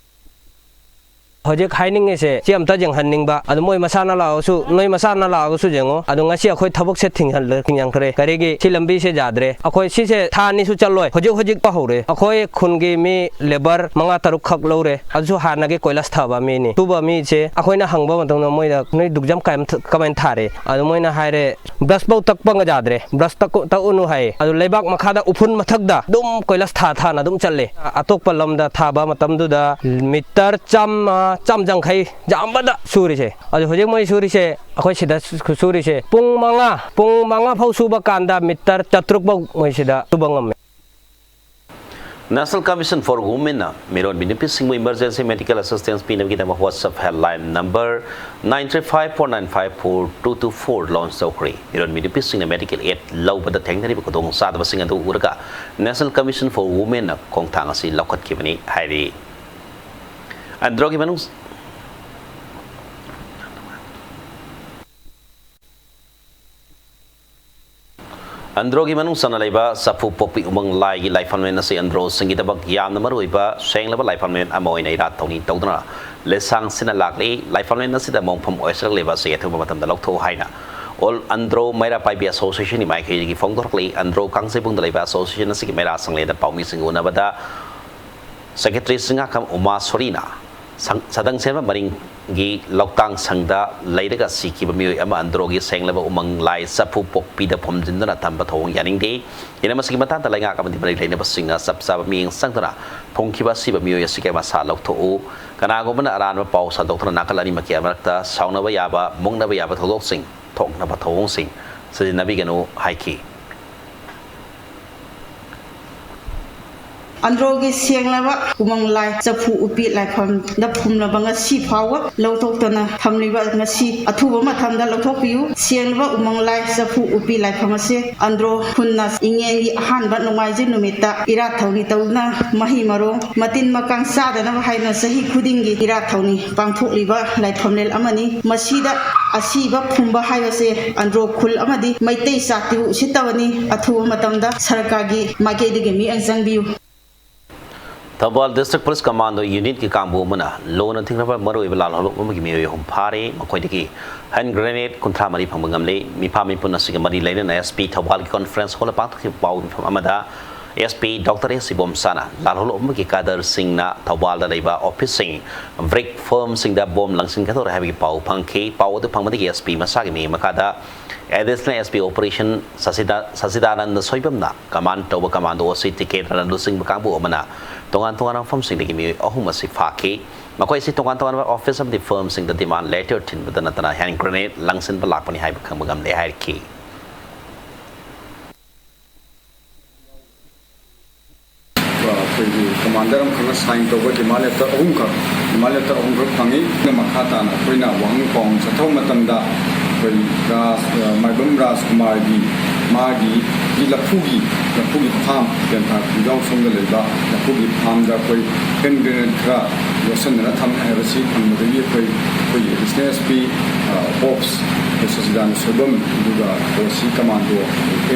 ꯍꯧꯖꯤꯛ ꯍꯥꯏꯅꯤꯡꯉꯤꯁꯦ ꯁꯤ ꯑꯝꯇ ꯌꯦꯡꯍꯟꯅꯤꯡꯕ, ꯑꯗꯨ ꯃꯣꯏ ꯃꯁꯥꯅ ꯂꯥꯛꯑꯁꯨ, ꯅꯣꯏ ꯃꯁꯥꯅ ꯂꯥꯛꯑꯒꯁꯨ ꯌꯦꯡꯉꯣ꯫ ꯑꯗꯣ ꯉꯁꯤ ꯑꯩꯈꯣꯏ ꯊꯕꯛꯁꯦ ꯊꯤꯡꯍꯜꯂ-, ꯊꯤꯡꯖꯤꯟꯈ꯭ꯔꯦ꯫ ꯀꯔꯤꯒꯤ? ꯁꯤ ꯂꯝꯕꯤꯁꯦ ꯌꯥꯗ꯭ꯔꯦ꯫ ꯑꯩꯈꯣꯏ ꯁꯤꯁꯦ ꯊꯥ ꯑꯅꯤꯁꯨ ꯆꯠꯂꯣꯏ, ꯍꯧꯖꯤꯛ ꯍꯧꯖꯤꯛ ꯍꯧꯔꯦ꯫ ꯑꯩꯈꯣꯏ ꯈꯨꯟꯒꯤ ꯃꯤ ꯂꯦꯕꯔ ꯃꯉꯥ ꯇꯔꯨꯛ ꯈꯛ ꯂꯧꯔꯦ, ꯑꯗꯨꯁꯨ ꯍꯥꯟꯅꯒꯤ ꯀꯣꯏꯂꯥꯁ ꯊꯥꯕ ꯃꯤꯅꯤ꯫ ꯁꯨꯕ ꯃꯤꯁꯦ ꯑꯩꯈꯣꯏꯅ ꯍꯪꯕ ꯃꯇꯝꯗ ꯃꯣꯏꯗ ꯅꯣꯏ ꯗꯨꯛꯖꯝ ꯀꯥꯏꯝ-, ꯀꯃꯥꯏꯅ ꯊꯥꯔꯦ? ꯑꯗꯨ ꯃꯣꯏꯅ ꯍꯥꯏꯔꯦ, ꯕ꯭ꯔꯁ ꯐꯧ ꯇꯛꯄ ꯌꯥꯗ꯭ꯔꯦ, ꯕ꯭ꯔꯁ ꯇꯛ-, ꯇꯛꯎꯅꯨ ꯍꯥꯏ꯫ ꯑꯗꯨ ꯂꯩꯕꯥꯛ ꯃꯈꯥꯗ ꯎꯐꯨꯟ ꯃꯊꯛꯇ ꯑꯗꯨꯝ ꯀꯣꯏꯂꯥꯁ ꯊꯥ ꯊꯥꯅ ꯑꯗꯨꯝ ꯆꯠꯂꯦ꯫ ꯑꯇꯣꯞꯄ ꯂꯝꯗ ꯊꯥꯕ ꯃꯇꯝꯗꯨꯗ ꯃꯤꯇꯔ ꯆꯥꯝꯃ ꯆꯥꯝ ꯌꯥꯡꯈꯩ ꯌꯥꯝꯕꯗ ꯁꯨꯔꯤꯁꯦ꯫ ꯑꯗꯨ ꯍꯧꯖꯤꯛ ꯃꯣꯏ ꯁꯨꯔꯤꯁꯦ, ꯑꯩꯈꯣꯏ ꯁꯤꯗ ꯁꯨ-, ꯁꯨꯔꯤꯁꯦ ꯄꯨꯡ ꯃꯉꯥ, ꯄꯨꯡ ꯃꯉꯥ ꯐꯥꯎ ꯁꯨꯕ ꯀꯥꯟꯗ ꯃꯤꯇꯔ ꯆꯥꯇ꯭ꯔꯨꯛ ꯐꯥꯎ ꯃꯣꯏ ꯁꯤꯗ ꯁꯨꯕ ꯉꯝꯃꯦ꯫ National Commission for Womenꯅ ꯃꯤꯔꯣꯟꯕꯤ ꯅꯨꯄꯤꯁꯤꯡꯕꯨ emergency medical assistance ꯄꯤꯅꯕꯒꯤꯗꯃꯛ WhatsApp helpline number nine three five four nine five four two two four launch ꯇꯧꯈ꯭ꯔꯦ꯫ ꯃꯤꯔꯣꯟꯕꯤ ꯅꯨꯄꯤꯁꯤꯡꯅ medical aid ꯂꯧꯕꯗ ꯊꯦꯡꯅꯔꯤꯕ ꯈꯨꯗꯣꯡꯆꯥꯗꯕꯁꯤꯡ ꯑꯗꯨ ꯎꯔꯒ National Commission for Womenꯅ ꯈꯣꯡꯊꯥꯡ ꯑꯁꯤ ꯂꯧꯈꯠꯈꯤꯕꯅꯤ ꯍꯥꯏꯔꯤ꯫ ꯑꯟꯗ꯭ꯔꯣꯒꯤ ꯃꯅꯨꯡ ꯑꯟꯗ꯭ꯔꯣꯒꯤ ꯃꯅꯨꯡ ꯆꯟꯅ ꯂꯩꯕ ꯆꯐꯨ ꯄꯣꯛꯄꯤ ꯎꯃꯪ ꯂꯥꯏꯒꯤ ꯂꯥꯏꯐꯝꯂꯦꯟ ꯑꯁꯤ ꯑꯟꯗ꯭ꯔꯣꯁꯤꯡꯒꯤꯗꯃꯛ ꯌꯥꯝꯅ ꯃꯔꯨꯑꯣꯏꯕ ꯁꯦꯡꯂꯕ ꯂꯥꯏꯐꯝꯂꯦꯟ ꯑꯃ ꯑꯣꯏꯅ ꯏꯔꯥꯠ ꯊꯧꯅꯤ ꯇꯧꯗꯨꯅ ꯂꯩꯁꯥꯡ ꯁꯤꯟꯅ ꯂꯥꯛꯂꯤ꯫ ꯂꯥꯏꯐꯝꯂꯦꯟ ꯑꯁꯤꯗ ꯃꯣꯡꯐꯝ ꯑꯣꯏꯁꯤꯜꯂꯛꯂꯤꯕ ꯑꯁꯤ ꯑꯊꯨꯕ ꯃꯇꯝꯗ ꯂꯧꯊꯣꯛꯎ ꯍꯥꯏꯅ All Andro ꯃꯩꯔꯥ ꯄꯥꯏꯕꯤ Associationꯒꯤ ꯃꯥꯏꯀꯩꯗꯒꯤ ꯐꯣꯡꯗꯣꯔꯛꯂꯤ꯫ ꯑꯟꯗ꯭ꯔꯣ ꯀꯥꯡꯖꯩꯕꯨꯡꯗ ꯂꯩꯕ association ꯑꯁꯤꯒꯤ ꯃꯩꯔꯥ ꯁꯪꯂꯦꯟꯗ ꯄꯥꯎꯃꯤꯁꯤꯡꯒ ꯎꯅꯕꯗ Secretary ꯆꯤꯡꯉꯥꯈꯝ ꯎꯃꯥꯁꯣꯔꯤꯅ ꯁꯪ-, ꯁꯗꯪ ꯁꯦꯝꯕ ꯃꯔꯤꯡꯒꯤ ꯂꯧꯇꯥꯡ ꯁꯪꯗ ꯂꯩꯔꯒ ꯁꯤꯈꯤꯕ ꯃꯤꯑꯣꯏ ꯑꯃ ꯑꯟꯗ꯭ꯔꯣꯒꯤ ꯁꯦꯡꯂꯕ ꯎꯃꯪ ꯂꯥꯏ ꯆꯐꯨ ꯄꯣꯛꯄꯤꯗ ꯐꯨꯝꯖꯤꯟꯗꯨꯅ ꯊꯝꯕ ꯊꯧꯑꯣꯡ ꯌꯥꯅꯤꯡꯗꯦ꯫ ꯏꯅ ꯃꯁꯤꯒꯤ ꯃꯇꯥꯡꯗ ꯂꯩꯉꯥꯛ ꯑꯃꯗꯤ ꯃꯔꯤ ꯂꯩꯅꯕꯁꯤꯡꯅ ꯆꯞ ꯆꯥꯕ ꯃꯤꯠꯌꯦꯡ ꯆꯪꯗꯨꯅ ꯐꯨꯝꯈꯤꯕ ꯑꯁꯤꯕ ꯃꯤꯑꯣꯏ ꯑꯁꯤꯒꯤ ꯃꯁꯥ ꯂꯧꯊꯣꯛꯎ꯫ ꯀꯅꯥꯒꯨꯝꯕꯅ ꯑꯔꯥꯟꯕ ꯄꯥꯎ ꯁꯟꯗꯣꯛꯇꯨꯅ ꯅꯥꯀꯜ ꯑꯅꯤꯃꯛꯀꯤ ꯃꯔꯛꯇ ꯁꯥꯎꯅꯕ ꯌꯥꯕ, ꯃꯨꯛꯅꯕ ꯌꯥꯕ ꯊꯧꯗꯣꯛꯁꯤꯡ ꯊꯣꯛꯅꯕ ꯊꯧꯑꯣꯡꯁꯤꯡ ꯁꯤꯖꯤꯟꯅꯕꯤꯒꯅꯨ ꯍꯥꯏꯈꯤ꯫ ꯑꯟꯗ꯭ꯔꯣꯒꯤ ꯁꯦꯡꯂꯕ ꯎꯃꯪ ꯂꯥꯏ ꯆꯐꯨ ꯎꯄꯤ ꯂꯥꯏꯐꯝꯗ ꯐꯨꯝꯂꯕ ꯉꯁꯤ ꯐꯥꯎꯕ ꯂꯧꯊꯣꯛꯇꯅ ꯊꯝꯂꯤꯕ ꯉꯁꯤ ꯑꯊꯨꯕ ꯃꯇꯝꯗ ꯂꯧꯊꯣꯛꯄꯤꯌꯨ꯫ ꯁꯦꯡꯂꯕ ꯎꯃꯪ ꯂꯥꯏ ꯆꯐꯨ ꯎꯄꯤ ꯂꯥꯏꯐꯝ ꯑꯁꯤ ꯑꯟꯗ꯭ꯔꯣ ꯈꯨꯟꯅ ꯏꯉꯦꯟꯒꯤ ꯑꯍꯥꯟꯕ ꯅꯣꯡꯃꯥꯏꯖꯤꯡ ꯅꯨꯃꯤꯠꯇ ꯏꯔꯥꯠ ꯊꯧꯅꯤ ꯇꯧꯗꯨꯅ ꯃꯍꯩ ꯃꯔꯣꯡ ꯃꯇꯤꯟ ꯃꯀꯥꯡ ꯆꯥꯗꯅꯕ ꯍꯥꯏꯅ ꯆꯍꯤ ꯈꯨꯗꯤꯡꯒꯤ ꯏꯔꯥꯠ ꯊꯧꯅꯤ ꯄꯥꯡꯊꯣꯛꯂꯤꯕ ꯂꯥꯏꯐꯝꯂꯦꯟ ꯑꯃꯅꯤ꯫ ꯃꯁꯤꯗ ꯑꯁꯤꯕ ꯐꯨꯝꯕ ꯍꯥꯏꯕꯁꯦ ꯑꯟꯗ꯭ꯔꯣ ꯈꯨꯜ ꯑꯃꯗꯤ ꯃꯩꯇꯩ ꯖꯥꯇꯤꯕꯨ ꯎꯁꯤꯠꯇꯕꯅꯤ꯫ ꯑꯊꯨꯕ ꯃꯇꯝꯗ ꯁꯔꯀꯥꯔꯒꯤ ꯃꯥꯏꯀꯩꯗꯒꯤ ꯃꯤꯠꯌꯦꯡ ꯆꯪꯕꯤꯌꯨ꯫ ꯊꯧꯕꯥꯜ District Police Commando Unitꯀꯤ ꯀꯥꯡꯕꯨ ꯑꯃꯅ ꯂꯣꯟꯅ ꯊꯤꯡꯅꯕ ꯃꯔꯨꯑꯣꯏꯕ ꯂꯥꯜꯍꯧꯂꯨꯞ ꯑꯃꯒꯤ ꯃꯤꯑꯣꯏ ꯑꯍꯨꯝ ꯐꯥꯔꯦ꯫ ꯃꯈꯣꯏꯗꯒꯤ hand grenade ꯀꯨꯟꯊ꯭ꯔꯥ ꯃꯔꯤ ꯐꯪꯕ ꯉꯝꯂꯦ꯫ ꯃꯤꯐꯥ ꯃꯤꯄꯨꯟ ꯑꯁꯤꯒ ꯃꯔꯤ ꯂꯩꯅꯅ SP ꯊꯧꯕꯥꯜꯒꯤ conference hallꯗ ꯄꯥꯡꯊꯣꯛꯈꯤꯕ ꯄꯥꯎ ꯃꯤꯐꯝ ꯑꯃꯗ SP Doctor S ꯏꯕꯣꯝꯆꯥꯅ ꯂꯥꯜꯍꯧꯂꯨꯞ ꯑꯃꯒꯤ cadreꯁꯤꯡꯅ ꯊꯧꯕꯥꯜꯗ ꯂꯩꯕ officeꯁꯤꯡ, brick firmꯁꯤꯡꯗ bomb ꯂꯪꯁꯤꯟꯒꯗꯧꯔꯦ ꯍꯥꯏꯕꯒꯤ ꯄꯥꯎ ꯐꯪꯈꯤ꯫ ꯄꯥꯎ ꯑꯗꯨ ꯐꯪꯕꯗꯒꯤ SP ꯃꯁꯥꯒꯤ ꯃꯤꯡ ꯃꯈꯥꯗ Additional SP Operation ꯁꯁꯤꯗꯥ-, ꯁꯁꯤꯗꯥꯅꯟꯗ ꯁꯣꯏꯕꯝꯅ command ꯇꯧꯕ commando ꯑꯁꯤ ꯇꯤꯀꯦꯟꯗ꯭ꯔꯅ ꯂꯨꯆꯤꯡꯕ ꯀꯥꯡꯕꯨ ꯑꯃꯅ ꯇꯣꯉꯥꯟ ꯇꯣꯉꯥꯟꯕ ꯃꯐꯝꯁꯤꯡꯗꯒꯤ ꯃꯤꯑꯣꯏ ꯑꯍꯨꯝ ꯑꯁꯤ ꯐꯥꯈꯤ꯫ ꯃꯈꯣꯏ ꯑꯁꯤ ꯇꯣꯉꯥꯟ ꯇꯣꯉꯥꯟꯕ office ꯑꯃꯗꯤ firmꯁꯤꯡꯗ demand letter ꯊꯤꯟꯕꯗ ꯅꯠꯇꯅ hand grenade ꯂꯪꯁꯤꯟꯕ ꯂꯥꯛꯄꯅꯤ ꯍꯥꯏꯕ ꯈꯪꯕ ꯉꯝꯂꯦ ꯍꯥꯏꯔꯛꯈꯤ꯫ ꯑꯩꯈꯣꯏꯒꯤ commander ꯑꯃꯈꯛꯅ sign ꯇꯧꯕ demand letter ꯑꯍꯨꯝꯈꯛ, demand letter ꯑꯍꯨꯝꯈꯛ ꯐꯪꯉꯤ꯫ ꯑꯗꯨꯅ ꯃꯈꯥ ꯇꯥꯅ ꯑꯩꯈꯣꯏꯅ ꯋꯥꯍꯪ ꯄꯥꯎꯍꯪ ꯆꯠꯊꯕ ꯃꯇꯝꯗ ꯑꯩꯈꯣꯏ ꯔꯥꯖ, ꯃꯥꯏꯕꯝ ꯔꯥꯖꯀꯨꯃꯥꯔꯒꯤ ꯃꯥꯒꯤ ꯂꯐꯨꯒꯤ, ꯂꯐꯨꯒꯤ farm, ꯇꯦꯟꯊꯥ ꯈꯨꯟꯖꯥꯎ ꯁꯣꯝꯗ ꯂꯩꯕ ꯂꯐꯨꯒꯤ farmꯗ ꯑꯩꯈꯣꯏ hand grenade ꯈꯔ ꯌꯣꯠꯁꯟꯅꯅ ꯊꯝꯃꯦ ꯍꯥꯏꯕꯁꯤ ꯐꯪꯕꯗꯒꯤ ꯑꯩꯈꯣꯏ, ꯑꯩꯈꯣꯏꯒꯤ additional SP, ꯑ, ops, ꯑꯩꯈꯣꯏ ꯁꯆꯤꯗꯥꯅꯟꯗ ꯁꯣꯏꯕꯝ, ꯑꯗꯨꯒ OC commando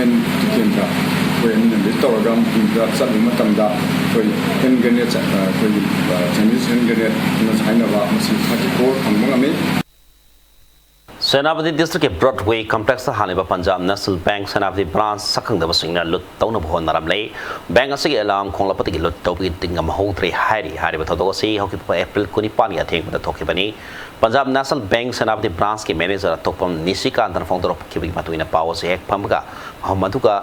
N ꯇꯤꯀꯦꯟꯗ꯭ꯔ, ꯑꯩꯈꯣꯏ ꯑꯅꯤꯅ lead ꯇꯧꯔꯒ ꯃꯐꯝꯗꯨꯗ ꯆꯠꯂꯨꯕ ꯃꯇꯝꯗ ꯑꯩꯈꯣꯏ hand grenade, ꯑ, ꯑꯩꯈꯣꯏꯒꯤ, ꯑ, Chinese hand grenade ꯅ ꯍꯥꯏꯅꯕ ꯃꯁꯤ thirty four ꯐꯪꯕ ꯉꯝꯃꯤ꯫ Senapati districtꯀꯤ Broadway complexꯇ ꯍꯥꯡꯂꯤꯕ Punjab National Bank Senapati branch ꯁꯛꯈꯪꯗꯕꯁꯤꯡꯅ ꯂꯨꯠ ꯇꯧꯅꯕ ꯍꯣꯠꯅꯔꯝꯂꯦ꯫ Bank ꯑꯁꯤꯒꯤ alarm ꯈꯣꯡꯂꯛꯄꯗꯒꯤ ꯂꯨꯠ ꯇꯧꯕꯒꯤ ꯇꯤꯡꯉꯝꯍꯧꯗ꯭ꯔꯦ ꯍꯥꯏꯔꯤ꯫ ꯍꯥꯏꯔꯤꯕ ꯊꯧꯗꯣꯛ ꯑꯁꯤ ꯍꯧꯈꯤꯕ April ꯀꯨꯟꯅꯤꯄꯥꯟꯒꯤ ꯑꯊꯦꯡꯕꯗ ꯊꯣꯛꯈꯤꯕꯅꯤ꯫ Punjab National Bank Senapati branchꯀꯤ manager ꯑꯊꯣꯛꯄꯝ ꯅꯤꯁꯤꯀꯥꯟꯇꯅ ꯐꯣꯡꯗꯣꯔꯛꯈꯤꯕꯒꯤ ꯃꯇꯨꯡ ꯏꯟꯅ ꯄꯥꯎ ꯑꯁꯤ ꯍꯦꯛ ꯐꯪꯕꯒ ꯃꯐꯝ ꯑꯗꯨꯒ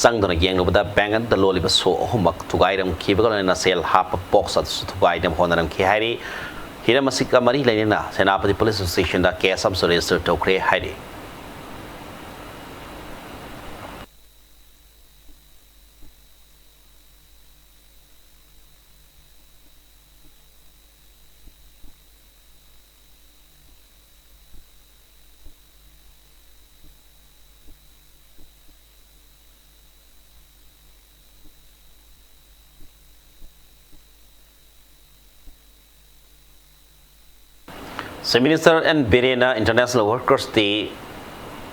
ꯆꯪꯗꯨꯅ ꯌꯦꯡꯂꯨꯕꯗ bank ꯑꯗꯨꯗ ꯂꯣꯜꯂꯤꯕ ꯁꯣ ꯑꯍꯨꯝꯃꯛ ꯊꯨꯒꯥꯏꯔꯝꯈꯤꯕꯒ ꯂꯣꯏꯅꯅ ꯁꯦꯜ ꯍꯥꯞꯄ box ꯑꯗꯨꯁꯨ ꯊꯨꯒꯥꯏꯅꯕ ꯍꯣꯠꯅꯔꯝꯈꯤ ꯍꯥꯏꯔꯤ꯫ ꯍꯤꯔꯝ ꯑꯁꯤꯒ ꯃꯔꯤ ꯂꯩꯅꯅ ꯁꯦꯅꯥꯄꯇꯤ police stationꯗ case ꯑꯃꯁꯨ register ꯇꯧꯈ꯭ꯔꯦ ꯍꯥꯏꯔꯤ꯫ Chief Minister N Birena International Workers Day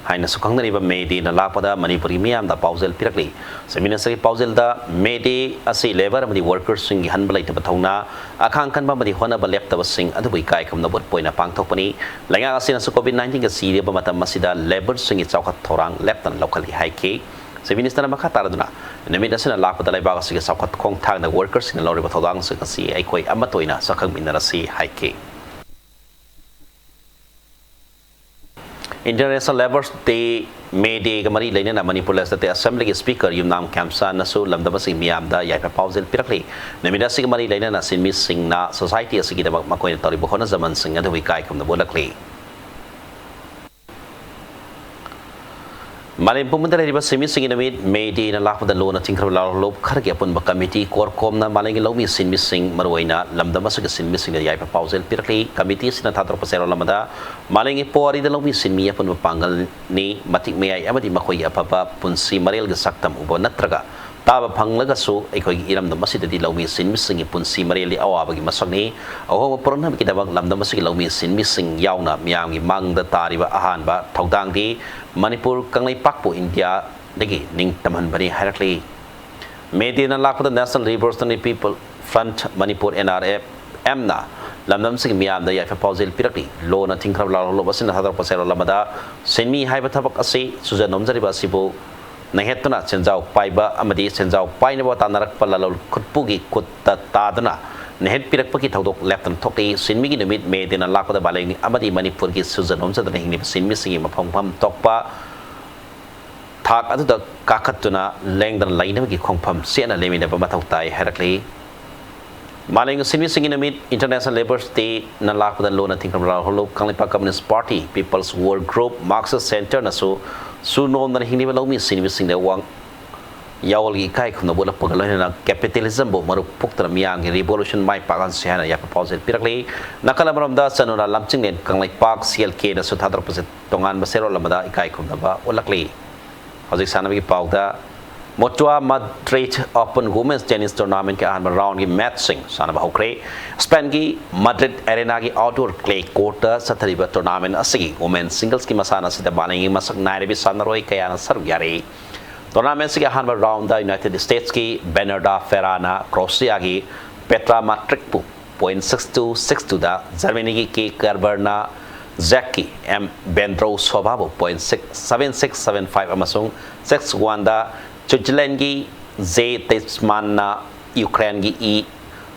ꯍꯥꯏꯅꯁꯨ ꯈꯪꯅꯔꯤꯕ May Dayꯅ ꯂꯥꯛꯄꯗ ꯃꯅꯤꯄꯨꯔꯒꯤ ꯃꯤꯌꯥꯝꯗ ꯄꯥꯎꯖꯦꯜ ꯄꯤꯔꯛꯂꯤ꯫ Chief Ministerꯒꯤ ꯄꯥꯎꯖꯦꯜꯗ May Day ꯑꯁꯤ labour ꯑꯃꯗꯤ workersꯁꯤꯡꯒꯤ ꯍꯟꯕ ꯂꯩꯇꯕ ꯊꯧꯅꯥ, ꯑꯈꯥꯡ ꯀꯟꯕ ꯑꯃꯗꯤ ꯍꯣꯠꯅꯕ ꯂꯦꯞꯇꯕꯁꯤꯡ ꯑꯗꯨꯕꯨ ꯏꯀꯥꯏ ꯈꯨꯝꯅꯕ ꯎꯠꯄ ꯑꯣꯏꯅ ꯄꯥꯡꯊꯣꯛꯄꯅꯤ꯫ ꯂꯩꯉꯥꯛ ꯑꯁꯤꯅꯁꯨ COVID nineteenꯒ ꯁꯤꯔꯤꯕ ꯃꯇꯝ ꯑꯁꯤꯗ labourꯁꯤꯡꯒꯤ ꯆꯥꯎꯈꯠ ꯊꯧꯔꯥꯡ ꯂꯦꯞꯇꯅ ꯂꯧꯈꯠꯂꯤ ꯍꯥꯏꯈꯤ꯫ Chief Ministerꯅ ꯃꯈꯥ ꯇꯥꯔꯗꯨꯅ ꯅꯨꯃꯤꯠ ꯑꯁꯤꯅ ꯂꯥꯛꯄꯗ ꯂꯩꯕꯥꯛ ꯑꯁꯤꯒꯤ ꯆꯥꯎꯈꯠ ꯈꯣꯡꯊꯥꯡꯗ workersꯁꯤꯡꯅ ꯂꯧꯔꯤꯕ ꯊꯧꯗꯥꯡꯁꯤꯡ ꯑꯁꯤ ꯑꯩꯈꯣꯏ ꯑꯃꯠꯇ ꯑꯣꯏꯅ ꯁꯛꯈꯪꯃꯤꯟꯅꯔꯁꯤ ꯍꯥꯏꯈꯤ꯫ International Labour Day, May Day-ꯒ ꯃꯔꯤ ꯂꯩꯅꯅ ꯃꯅꯤꯄꯨꯔ ꯂꯦꯖꯤꯁꯂꯦꯇꯤꯚ ꯑꯦꯁꯦꯝꯕ꯭ꯂꯤꯒꯤ ꯁ꯭ꯄꯤꯀꯔ ꯌꯨꯝꯅꯥꯝ ꯈꯦꯝꯆꯥꯟꯅꯁꯨ ꯂꯝꯗꯝ ꯑꯁꯤꯒꯤ ꯃꯤꯌꯥꯝꯗ ꯌꯥꯏꯐ ꯄꯥꯎꯖꯦꯜ ꯄꯤꯔꯛꯂꯤ꯫ ꯅꯨꯃꯤꯠ ꯑꯁꯤꯒ ꯃꯔꯤ ꯂꯩꯅꯅ ꯁꯤꯟꯃꯤꯁꯤꯡꯅ ꯁꯣꯁꯥꯏꯇꯤ ꯑꯁꯤꯒꯤꯗꯃꯛ ꯃꯈꯣꯏꯅ ꯇꯧꯔꯤꯕ ꯍꯣꯠꯅꯖꯃꯟꯁꯤꯡ ꯑꯗꯨꯕꯨ ꯏꯀꯥꯏ ꯈꯨꯝꯅꯕ ꯎꯠꯂꯛꯂꯤ꯫ ꯃꯥꯂꯦꯝ ꯄꯨꯝꯕꯗ ꯂꯩꯔꯤꯕ ꯁꯤꯟꯃꯤꯁꯤꯡꯒꯤ ꯅꯨꯃꯤꯠ ꯃꯦ ꯗꯦꯅ ꯂꯥꯛꯄꯗ ꯂꯨꯅ ꯊꯤꯡꯈ꯭ꯔꯕ ꯂꯥꯂꯣꯡꯂꯨꯞ ꯈꯔꯒꯤ ꯑꯄꯨꯟꯕ ꯀꯃꯤꯇꯤ ꯀꯣꯔꯀꯣꯝꯅ ꯃꯥꯂꯦꯝꯒꯤ ꯂꯧꯃꯤ ꯁꯤꯟꯃꯤꯁꯤꯡ, ꯃꯔꯨꯑꯣꯏꯅ ꯂꯝꯗꯝ ꯑꯁꯤꯒꯤ ꯁꯤꯟꯃꯤꯁꯤꯡꯗ ꯌꯥꯏꯐ ꯄꯥꯎꯖꯦꯜ ꯄꯤꯔꯛꯂꯤ꯫ ꯀꯃꯤꯇꯤ ꯑꯁꯤꯅ ꯊꯥꯗꯣꯔꯛꯄ ꯆꯦꯔꯣꯜ ꯑꯃꯗ, ꯃꯥꯂꯦꯝꯒꯤ ꯄꯨꯋꯥꯔꯤꯗ ꯂꯧꯃꯤ ꯁꯤꯟꯃꯤ ꯑꯄꯨꯟꯕ ꯄꯥꯡꯒꯜꯅꯤ, ꯃꯇꯤꯛ ꯃꯌꯥꯏ ꯑꯃꯗꯤ ꯃꯈꯣꯏꯒꯤ ꯑꯐꯕ ꯄꯨꯟꯁꯤ ꯃꯔꯦꯜꯒꯤ ꯁꯛꯇꯝ ꯎꯕ ꯅꯠꯇ꯭ꯔꯒ ꯇꯥꯕ ꯐꯪꯂꯒꯁꯨ, ꯑꯩꯈꯣꯏꯒꯤ ꯏꯔꯝꯗꯝ ꯑꯁꯤꯗꯗꯤ ꯂꯧꯃꯤ ꯁꯤꯟꯃꯤꯁꯤꯡꯒꯤ ꯄꯨꯟꯁꯤ ꯃꯔꯦꯜꯗꯤ ꯑꯋꯥꯕꯒꯤ ꯃꯁꯛꯅꯤ꯫ ꯑꯍꯣꯡꯕ ꯄꯨꯔꯛꯅꯕꯒꯤꯗꯃꯛ ꯂꯝꯗꯝ ꯑꯁꯤꯒꯤ ꯂꯧꯃꯤ ꯁꯤꯟꯃꯤꯁꯤꯡ ꯌꯥꯎꯅ ꯃꯤꯌꯥꯝꯒꯤ ꯃꯥꯡꯗ ꯇꯥꯔꯤꯕ ꯑꯍꯥꯟꯕ ꯊꯧꯗꯥꯡꯗꯤ ꯃꯅꯤꯄꯨꯔ ꯀꯪꯂꯩꯄꯥꯛꯄꯨ ꯏꯟꯗꯤꯌꯥꯗꯒꯤ ꯅꯤꯡꯇꯝꯍꯟꯕꯅꯤ ꯍꯥꯏꯔꯛꯂꯤ꯫ ꯃꯦ ꯗꯦꯅ ꯂꯥꯛꯄꯗ National Revolutionary People Front Manipur, N R F M-ꯅ ꯂꯝꯗꯝꯁꯤꯒꯤ ꯃꯤꯌꯥꯝꯗ ꯌꯥꯏꯐ ꯄꯥꯎꯖꯦꯜ ꯄꯤꯔꯛꯂꯤ꯫ ꯂꯣꯅ ꯊꯤꯡꯈ꯭ꯔꯕ ꯂꯥꯂꯣꯡꯂꯨꯞ ꯑꯁꯤꯅ ꯊꯥꯗꯣꯔꯛꯄ ꯆꯦꯔꯣꯜ ꯑꯃꯗ, ꯁꯤꯟꯃꯤ ꯍꯥꯏꯕ ꯊꯕꯛ ꯑꯁꯤ ꯁꯨꯖ ꯅꯣꯝꯖꯔꯤꯕ ꯑꯁꯤꯕꯨ ꯅꯩꯍꯠꯇꯨꯅ ꯁꯦꯟꯖꯥꯎ ꯄꯥꯏꯕ ꯑꯃꯗꯤ ꯁꯦꯟꯖꯥꯎ ꯄꯥꯏꯅꯕ ꯇꯥꯟꯅꯔꯛꯄ ꯂꯂꯣꯟ ꯈꯨꯠꯄꯨꯒꯤ ꯈꯨꯠꯇ ꯇꯥꯗꯨꯅ ꯅꯩꯍꯠꯄꯤꯔꯛꯄꯒꯤ ꯊꯧꯗꯣꯛ ꯂꯦꯞꯇꯅ ꯊꯣꯛꯂꯤ꯫ ꯁꯤꯟꯃꯤꯒꯤ ꯅꯨꯃꯤꯠ ꯃꯦ ꯗꯦꯅ ꯂꯥꯛꯄꯗ ꯃꯥꯂꯦꯝ ꯑꯃꯗꯤ ꯃꯅꯤꯄꯨꯔꯒꯤ ꯁꯨꯖ ꯅꯣꯝꯖꯗꯨꯅ ꯍꯤꯡꯂꯤꯕ ꯁꯤꯟꯃꯤꯁꯤꯡꯒꯤ ꯃꯐꯝ ꯃꯐꯝ ꯊꯣꯛꯄ ꯊꯥꯛ ꯑꯗꯨꯗ ꯀꯥꯈꯠꯇꯨꯅ ꯂꯦꯡꯗꯅ ꯂꯩꯅꯕꯒꯤ ꯈꯣꯡꯐꯝ ꯆꯦꯠꯅ ꯂꯦꯞꯃꯤꯟꯅꯕ ꯃꯊꯧ ꯇꯥꯏ ꯍꯥꯏꯔꯛꯂꯤ꯫ ꯃꯥꯂꯦꯝꯒꯤ ꯁꯤꯟꯃꯤꯁꯤꯡꯒꯤ ꯅꯨꯃꯤꯠ, International Labour Day-ꯅ ꯂꯥꯛꯄꯗ ꯂꯨꯅ ꯊꯤꯡꯈ꯭ꯔꯕ ꯂꯥꯂꯣꯡꯂꯨꯞ Kangleipak Communist Party, People's Work Group, Marxist Centre-ꯅꯁꯨ ꯁꯨ ꯅꯣꯝꯗꯅ ꯍꯤꯡꯂꯤꯕ ꯂꯧꯃꯤ ꯁꯤꯟꯃꯤꯁꯤꯡꯗ ꯋꯥꯡ ꯌꯥꯑꯣꯜꯒꯤ ꯏꯀꯥꯏ ꯈꯨꯝꯅꯕ ꯎꯠꯂꯛꯄꯒ ꯂꯣꯏꯅꯅ capitalism-ꯕꯨ ꯃꯔꯨꯞ ꯐꯣꯛꯇꯅ ꯃꯤꯌꯥꯝꯒꯤ revolution ꯃꯥꯏ ꯄꯥꯛꯍꯟꯁꯤ ꯍꯥꯏꯅ ꯌꯥꯏꯐ ꯄꯥꯎꯖꯦꯜ ꯄꯤꯔꯛꯂꯤ꯫ ꯅꯥꯀꯜ ꯑꯃꯔꯣꯝꯗ, ꯆꯅꯨꯔꯥ ꯂꯝꯖꯤꯡꯂꯦꯟ ꯀꯪꯂꯩꯄꯥꯛ, C L K-ꯅꯁꯨ ꯊꯥꯗꯣꯔꯛꯄꯁꯦ ꯇꯣꯉꯥꯟꯕ ꯆꯦꯔꯣꯜ ꯑꯃꯗ ꯏꯀꯥꯏ ꯈꯨꯝꯅꯕ ꯎꯠꯂꯛꯂꯤ꯫ ꯍꯧꯖꯤꯛ ꯁꯥꯟꯅꯕꯒꯤ ꯄꯥꯎꯗ, Motua Madrid Open Women's Tennis Tournament-ꯀꯤ ꯑꯍꯥꯟꯕ round-ꯒꯤ match-ꯁꯤꯡ ꯁꯥꯟꯅꯕ ꯍꯧꯈ꯭ꯔꯦ꯫ ꯁ꯭ꯄꯦꯟꯒꯤ Madrid Arena-ꯒꯤ outdoor clay court-ꯇ ꯆꯠꯊꯔꯤꯕ tournament ꯑꯁꯤꯒꯤ women singles-ꯀꯤ ꯃꯁꯥꯟꯅ ꯑꯁꯤꯗ ꯃꯥꯂꯦꯝꯒꯤ ꯃꯁꯛ ꯅꯥꯏꯔꯕꯤ ꯁꯥꯟꯅꯔꯣꯏ ꯀꯌꯥꯅ ꯁꯔꯨꯛ ꯌꯥꯔꯤ꯫ Tournament-ꯁꯤꯒꯤ ꯑꯍꯥꯟꯕ round-ꯗ United States-ꯀꯤ Bernarda Ferrer-ꯅ Croatia-ꯒꯤ Petra Martic-ꯄꯨ point six two, six two-ꯗ, Germany-ꯒꯤ Ke Kerber-ꯅ Czech-ꯀꯤ M Vondrousova-ꯕꯨ point six, seven six, seven five ꯑꯃꯁꯨꯡ six one-ꯗ Switzerland-ꯒꯤ Ze Tiesman-ꯅ Ukraine-ꯒꯤ E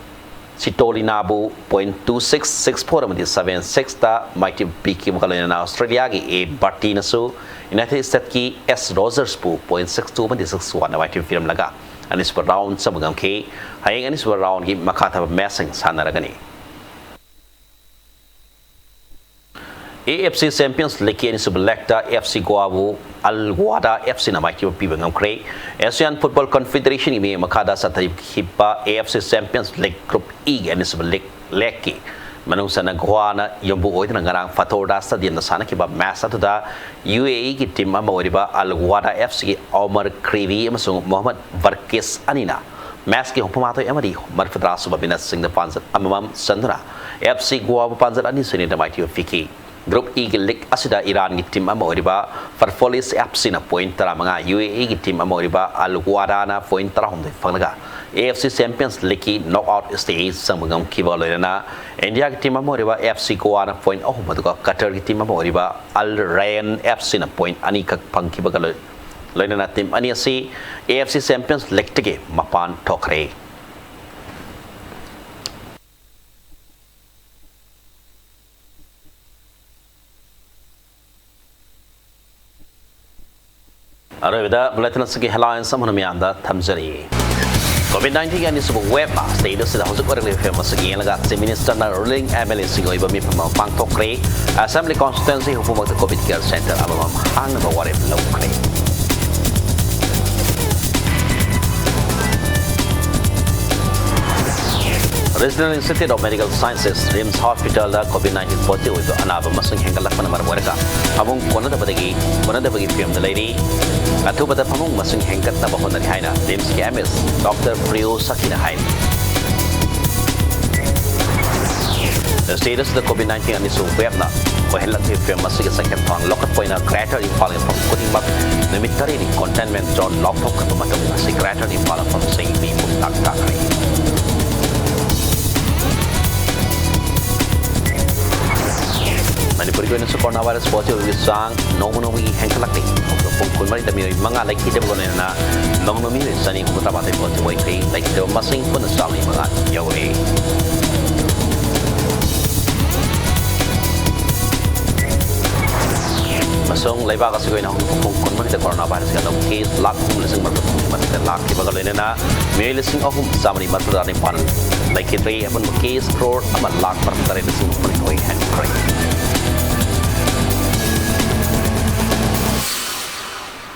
ꯁꯤꯇꯣꯂꯤꯅꯥꯕꯨ point two six, six four ꯑꯃꯗꯤ seven sixꯇ ꯃꯥꯏꯊꯤꯕ ꯄꯤꯈꯤꯕꯒ ꯂꯣꯏꯅꯅ ꯑꯣꯁꯇ꯭ꯔꯦꯂꯤꯌꯥꯒꯤ ꯑꯦ ꯕꯥꯔꯇꯤꯅꯁꯨ ꯌꯨꯅꯥꯏꯇꯦꯗ ꯁ꯭ꯇꯦꯠꯀꯤ ꯑꯦꯁ ꯔꯣꯖꯔꯁꯄꯨ point six two ꯑꯃꯗꯤ six oneꯅ ꯃꯥꯏꯊꯤꯕ ꯄꯤꯔꯝꯂꯒ ꯑꯅꯤꯁꯨꯕ ꯔꯥꯎꯟ ꯆꯪꯕ ꯉꯝꯈꯤ꯫ ꯍꯌꯦꯡ ꯑꯅꯤꯁꯨꯕ ꯔꯥꯎꯟꯒꯤ ꯃꯈꯥ ꯊꯥꯕ ꯃꯦꯆꯁꯤꯡ ꯁꯥꯟꯅꯔꯒꯅꯤ꯫ ꯑꯦ ꯑꯦꯐ ꯁꯤ ꯆꯦꯝꯄꯤꯌꯟꯁ ꯂꯤꯒꯀꯤ ꯑꯅꯤꯁꯨꯕ ꯂꯦꯒꯇ ꯑꯦꯐ ꯁꯤ ꯒꯣꯋꯥꯕꯨ ꯑꯜ ꯋꯥꯗꯥ ꯑꯦꯐ ꯁꯤꯅ ꯃꯥꯏꯊꯤꯕ ꯄꯤꯕ ꯉꯝꯈ꯭ꯔꯦ꯫ ꯑꯦꯁꯤꯌꯥꯟ ꯐꯨꯠꯕꯣꯜ ꯀꯟꯐꯦꯗꯔꯦꯁꯟꯒꯤ ꯃꯤꯠꯌꯦꯡ ꯃꯈꯥꯗ ꯆꯠꯊꯈꯤꯕ A F C champions league group ꯏꯒꯤ ꯑꯅꯤꯁꯨꯕ ꯂꯤꯒ ꯂꯦꯒꯀꯤ ꯃꯅꯨꯡ ꯆꯟꯅ ꯒꯣꯋꯥꯅ ꯌꯨꯝꯕꯨ ꯑꯣꯏꯗꯨꯅ ꯉꯔꯥꯡ ꯐꯇꯣꯔꯗꯥ ꯁ꯭ꯇꯦꯗꯤꯌꯝꯗ ꯁꯥꯟꯅꯈꯤꯕ ꯃꯦꯆ ꯑꯗꯨꯗ ꯌꯨ ꯑꯦ ꯏꯒꯤ ꯇꯤꯝ ꯑꯃ ꯑꯣꯏꯔꯤꯕ ꯑꯜ ꯋꯥꯗꯥ ꯑꯦꯐ ꯁꯤꯒꯤ ꯑꯣꯃꯔ ꯀ꯭ꯔꯤꯕꯤ ꯑꯃꯁꯨꯡ ꯃꯣꯍꯝꯃꯗ ꯕꯔꯀꯤꯁ ꯑꯅꯤꯅ ꯃꯦꯆꯀꯤ ꯍꯨꯝꯐꯨꯃꯥꯊꯣꯏ ꯑꯃꯗꯤ ꯃꯔꯤꯐꯨꯇꯔꯥ ꯁꯨꯕ ꯃꯤꯅꯠꯁꯤꯡꯗ ꯄꯥꯟꯖꯜ ꯑꯃꯃꯝ ꯆꯟꯗꯨꯅ ꯑꯦꯐ ꯁꯤ ꯒꯣꯋꯥꯕꯨ ꯄꯥꯟꯖꯜ ꯑꯅꯤ ꯁꯤꯅꯣꯗ ꯃꯥꯏꯊꯤꯕ ꯄꯤꯈꯤ꯫ ꯒ꯭ꯔꯨꯞ ꯏꯒꯤ ꯂꯤꯒ ꯑꯁꯤꯗ ꯏꯔꯥꯟꯒꯤ ꯇꯤꯝ ꯑꯃ ꯑꯣꯏꯔꯤꯕ ꯄꯔꯐꯣꯂꯤꯁ ꯑꯦꯐ ꯁꯤꯅ ꯄꯣꯏꯟ ꯇꯔꯥꯃꯉꯥ, ꯌꯨ ꯑꯦ ꯏꯒꯤ ꯇꯤꯝ ꯑꯃ ꯑꯣꯏꯔꯤꯕ ꯑꯜ ꯋꯥꯗꯥꯅ ꯄꯣꯏꯟ ꯇꯔꯥꯍꯨꯝꯗꯣꯏ ꯐꯪꯂꯒ ꯑꯦ ꯑꯦꯐ ꯁꯤ ꯆꯦꯝꯄꯤꯌꯟꯁ ꯂꯤꯒꯀꯤ ꯅꯣꯛ ꯑꯥꯎꯠ ꯁ꯭ꯇꯦꯖ ꯆꯪꯕ ꯉꯝꯈꯤꯕ ꯂꯣꯏꯅꯅ ꯏꯟꯗꯤꯌꯥꯒꯤ ꯇꯤꯝ ꯑꯃ ꯑꯣꯏꯔꯤꯕ ꯑꯦꯐ ꯁꯤ ꯒꯣꯋꯥꯅ ꯄꯣꯏꯟ ꯑꯍꯨꯝ, ꯑꯗꯨꯒ ꯀꯇꯔꯒꯤ ꯇꯤꯝ ꯑꯃ ꯑꯣꯏꯔꯤꯕ ꯑꯜ ꯔꯌꯟ ꯑꯦꯐ ꯁꯤꯅ ꯄꯣꯏꯟ ꯑꯅꯤꯈꯛ ꯐꯪꯈꯤꯕꯒ ꯂꯣꯏ-, ꯂꯣꯏꯅꯅ ꯇꯤꯝ ꯑꯅꯤ ꯑꯁꯤ ꯑꯦ ꯑꯦꯐ ꯁꯤ ꯆꯦꯝꯄꯤꯌꯟꯁ ꯂꯤꯒꯇꯒꯤ ꯃꯄꯥꯟ ꯊꯣꯛꯈ꯭ꯔꯦ꯫ ꯑꯔꯣꯏꯕꯗ ꯕꯨꯂꯦꯇꯤꯟ ꯑꯁꯤꯒꯤ ꯍꯦꯗꯂꯥꯏꯟꯁ ꯑꯃꯨꯛ ꯃꯤꯌꯥꯝꯗ ꯊꯝꯖꯔꯤ꯫ ꯀꯣꯚꯤꯗ ꯅꯥꯏꯟꯇꯤꯟꯒꯤ ꯑꯅꯤꯁꯨꯕ ꯋꯦꯕꯅ ꯁ꯭ꯇꯦꯠ ꯑꯁꯤꯗ ꯍꯧꯖꯤꯛ ꯑꯣꯏꯔꯛꯂꯤꯕ ꯐꯤꯕꯝ ꯑꯁꯤ ꯌꯦꯡꯂꯒ ꯆꯤꯐ ꯃꯤꯅꯤꯁꯇꯔꯅ ꯔꯨꯂꯤꯡ ꯑꯦꯝ ꯑꯦꯜ ꯑꯦꯁꯤꯡꯒꯤ ꯑꯣꯏꯕ ꯃꯤꯐꯝ ꯑꯃ ꯄꯥꯡꯊꯣꯛꯈ꯭ꯔꯦ꯫ ꯑꯦꯁꯦꯝꯕ꯭ꯂꯤ ꯀꯣꯟꯁꯇꯤꯇ꯭ꯋꯦꯟꯁꯤ ꯍꯨꯝꯐꯨꯃꯛꯇ ꯀꯣꯚꯤꯗ ꯀꯦꯌꯔ ꯁꯦꯟꯇꯔ ꯑꯃꯃꯝ ꯍꯥꯡꯅꯕ ꯋꯥꯔꯦꯞ ꯂꯧꯈ꯭ꯔꯦ꯫ Regional institute of medical sciences, RIMS ꯍꯣꯁꯄꯤꯇꯥꯜꯗ ꯀꯣꯚꯤꯗ ꯅꯥꯏꯟꯇꯤꯟ ꯄꯣꯖꯤꯇꯤꯚ ꯑꯣꯏꯕ ꯑꯅꯥꯕ ꯃꯁꯤꯡ ꯍꯦꯟꯒꯠꯂꯛꯄꯅ ꯃꯔꯝ ꯑꯣꯏꯔꯒ ꯐꯃꯨꯡ ꯀꯣꯟꯅꯗꯕꯗꯒꯤ, ꯀꯣꯟꯅꯗꯕꯒꯤ ꯐꯤꯕꯝꯗ ꯂꯩꯔꯤ꯫ ꯑꯊꯨꯕꯗ ꯐꯃꯨꯡ ꯃꯁꯤꯡ ꯍꯦꯟꯒꯠꯅꯕ ꯍꯣꯠꯅꯔꯤ ꯍꯥꯏꯅ ꯔꯤꯝꯁꯀꯤ ꯑꯦꯝ ꯑꯦꯁ ꯗꯣꯛꯇꯔ ꯄ꯭ꯔꯤꯌꯣ ꯁꯈꯤꯅ ꯍꯥꯏꯔꯤ꯫ ꯁ꯭ꯇꯦꯠ ꯑꯁꯤꯗ ꯀꯣꯚꯤꯗ ꯅꯥꯏꯟꯇꯤꯟ ꯑꯅꯤꯁꯨꯕ ꯋꯦꯕꯅ ꯑꯣꯏꯍꯜꯂꯛꯂꯤꯕ ꯐꯤꯕꯝ ꯑꯁꯤꯒꯤ ꯆꯠꯈꯦꯠ ꯊꯧꯔꯥꯡ ꯂꯧꯈꯠꯄ ꯑꯣꯏꯅ ꯒ꯭ꯔꯦꯇꯔ ꯏꯝꯐꯥꯜꯒꯤ ꯃꯐꯝ ꯈꯨꯗꯤꯡꯃꯛ ꯅꯨꯃꯤꯠ ꯇꯔꯦꯠꯅꯤ ꯀꯟꯇꯦꯟꯃꯦꯟꯠ ꯖꯣꯟ ꯂꯥꯎꯊꯣꯛꯈ꯭ꯔꯕ ꯃꯇꯨꯡ ꯑꯁꯤ ꯒ꯭ꯔꯦꯇꯔ ꯏꯝꯐꯥꯜ ꯃꯐꯝꯁꯤꯡ ꯃꯤ ꯄꯨꯝꯇꯥꯛ ꯇꯥꯈ꯭ꯔꯦ꯫ ꯃꯅꯤꯄꯨꯔꯒꯤ ꯑꯣꯏꯅꯁꯨ ꯀꯣꯔꯣꯅꯥ ꯚꯥꯏꯔꯁ ꯄꯣꯖꯤꯇꯤꯚ ꯑꯣꯏꯕꯒꯤ ꯆꯥꯡ ꯅꯣꯡꯃ ꯅꯣꯡꯃꯒꯤ ꯍꯦꯟꯒꯠꯂꯛꯂꯤ꯫ ꯍꯧꯈꯤꯕ ꯄꯨꯡ ꯀꯨꯟꯃꯔꯤꯗ ꯃꯤꯑꯣꯏ ꯃꯉꯥ ꯂꯩꯈꯤꯗꯕꯒ ꯂꯣꯏꯅꯅ ꯅꯣꯡꯃ ꯃꯤꯑꯣꯏ ꯆꯅꯤ ꯍꯨꯝꯐꯨꯇꯔꯥꯃꯥꯊꯣꯏ ꯄꯣꯖꯤꯇꯤꯚ ꯑꯣꯏꯈ꯭ꯔꯦ꯫ ꯂꯩꯈꯤꯗꯕ ꯃꯁꯤꯡ ꯄꯨꯟꯅ ꯆꯥꯝꯃꯔꯤ ꯃꯉꯥ ꯌꯧꯔꯦ꯫ ꯑꯃꯁꯨꯡ ꯂꯩꯕꯥꯛ ꯑꯁꯤꯒꯤ ꯑꯣꯏꯅ ꯍꯧꯖꯤꯛ ꯄꯨꯡ ꯀꯨꯟꯃꯔꯤꯗ ꯀꯣꯔꯣꯅꯥ ꯚꯥꯏꯔꯁꯀꯤ ꯑꯅꯧꯕ ꯀꯦꯁ ꯂꯥꯈ ꯑꯍꯨꯝ ꯂꯤꯁꯤꯡ ꯃꯔꯤꯐꯨ ꯃꯊꯛꯇ ꯂꯥꯛꯈꯤꯕꯒ ꯂꯣꯏꯅꯅ ꯃꯤꯑꯣꯏ ꯂꯤꯁꯤꯡ ꯑꯍꯨꯝ ꯆꯥꯝꯃꯔꯤ ꯃꯔꯤꯐꯨꯇꯔꯥ ꯅꯤꯄꯥꯟ ꯂꯩꯈꯤꯗ꯭ꯔꯦ꯫ ꯑꯄꯨꯟꯕ ꯀꯦꯁ ꯀ꯭ꯔꯣꯔ ꯑꯃ ꯂꯥꯈ ꯃꯔꯤꯐꯨꯇꯔꯦꯠ ꯂꯤꯁꯤꯡ ꯃꯔꯤꯐꯨꯅꯤꯊꯣꯏ ꯍꯦꯟꯈ꯭ꯔꯦ꯫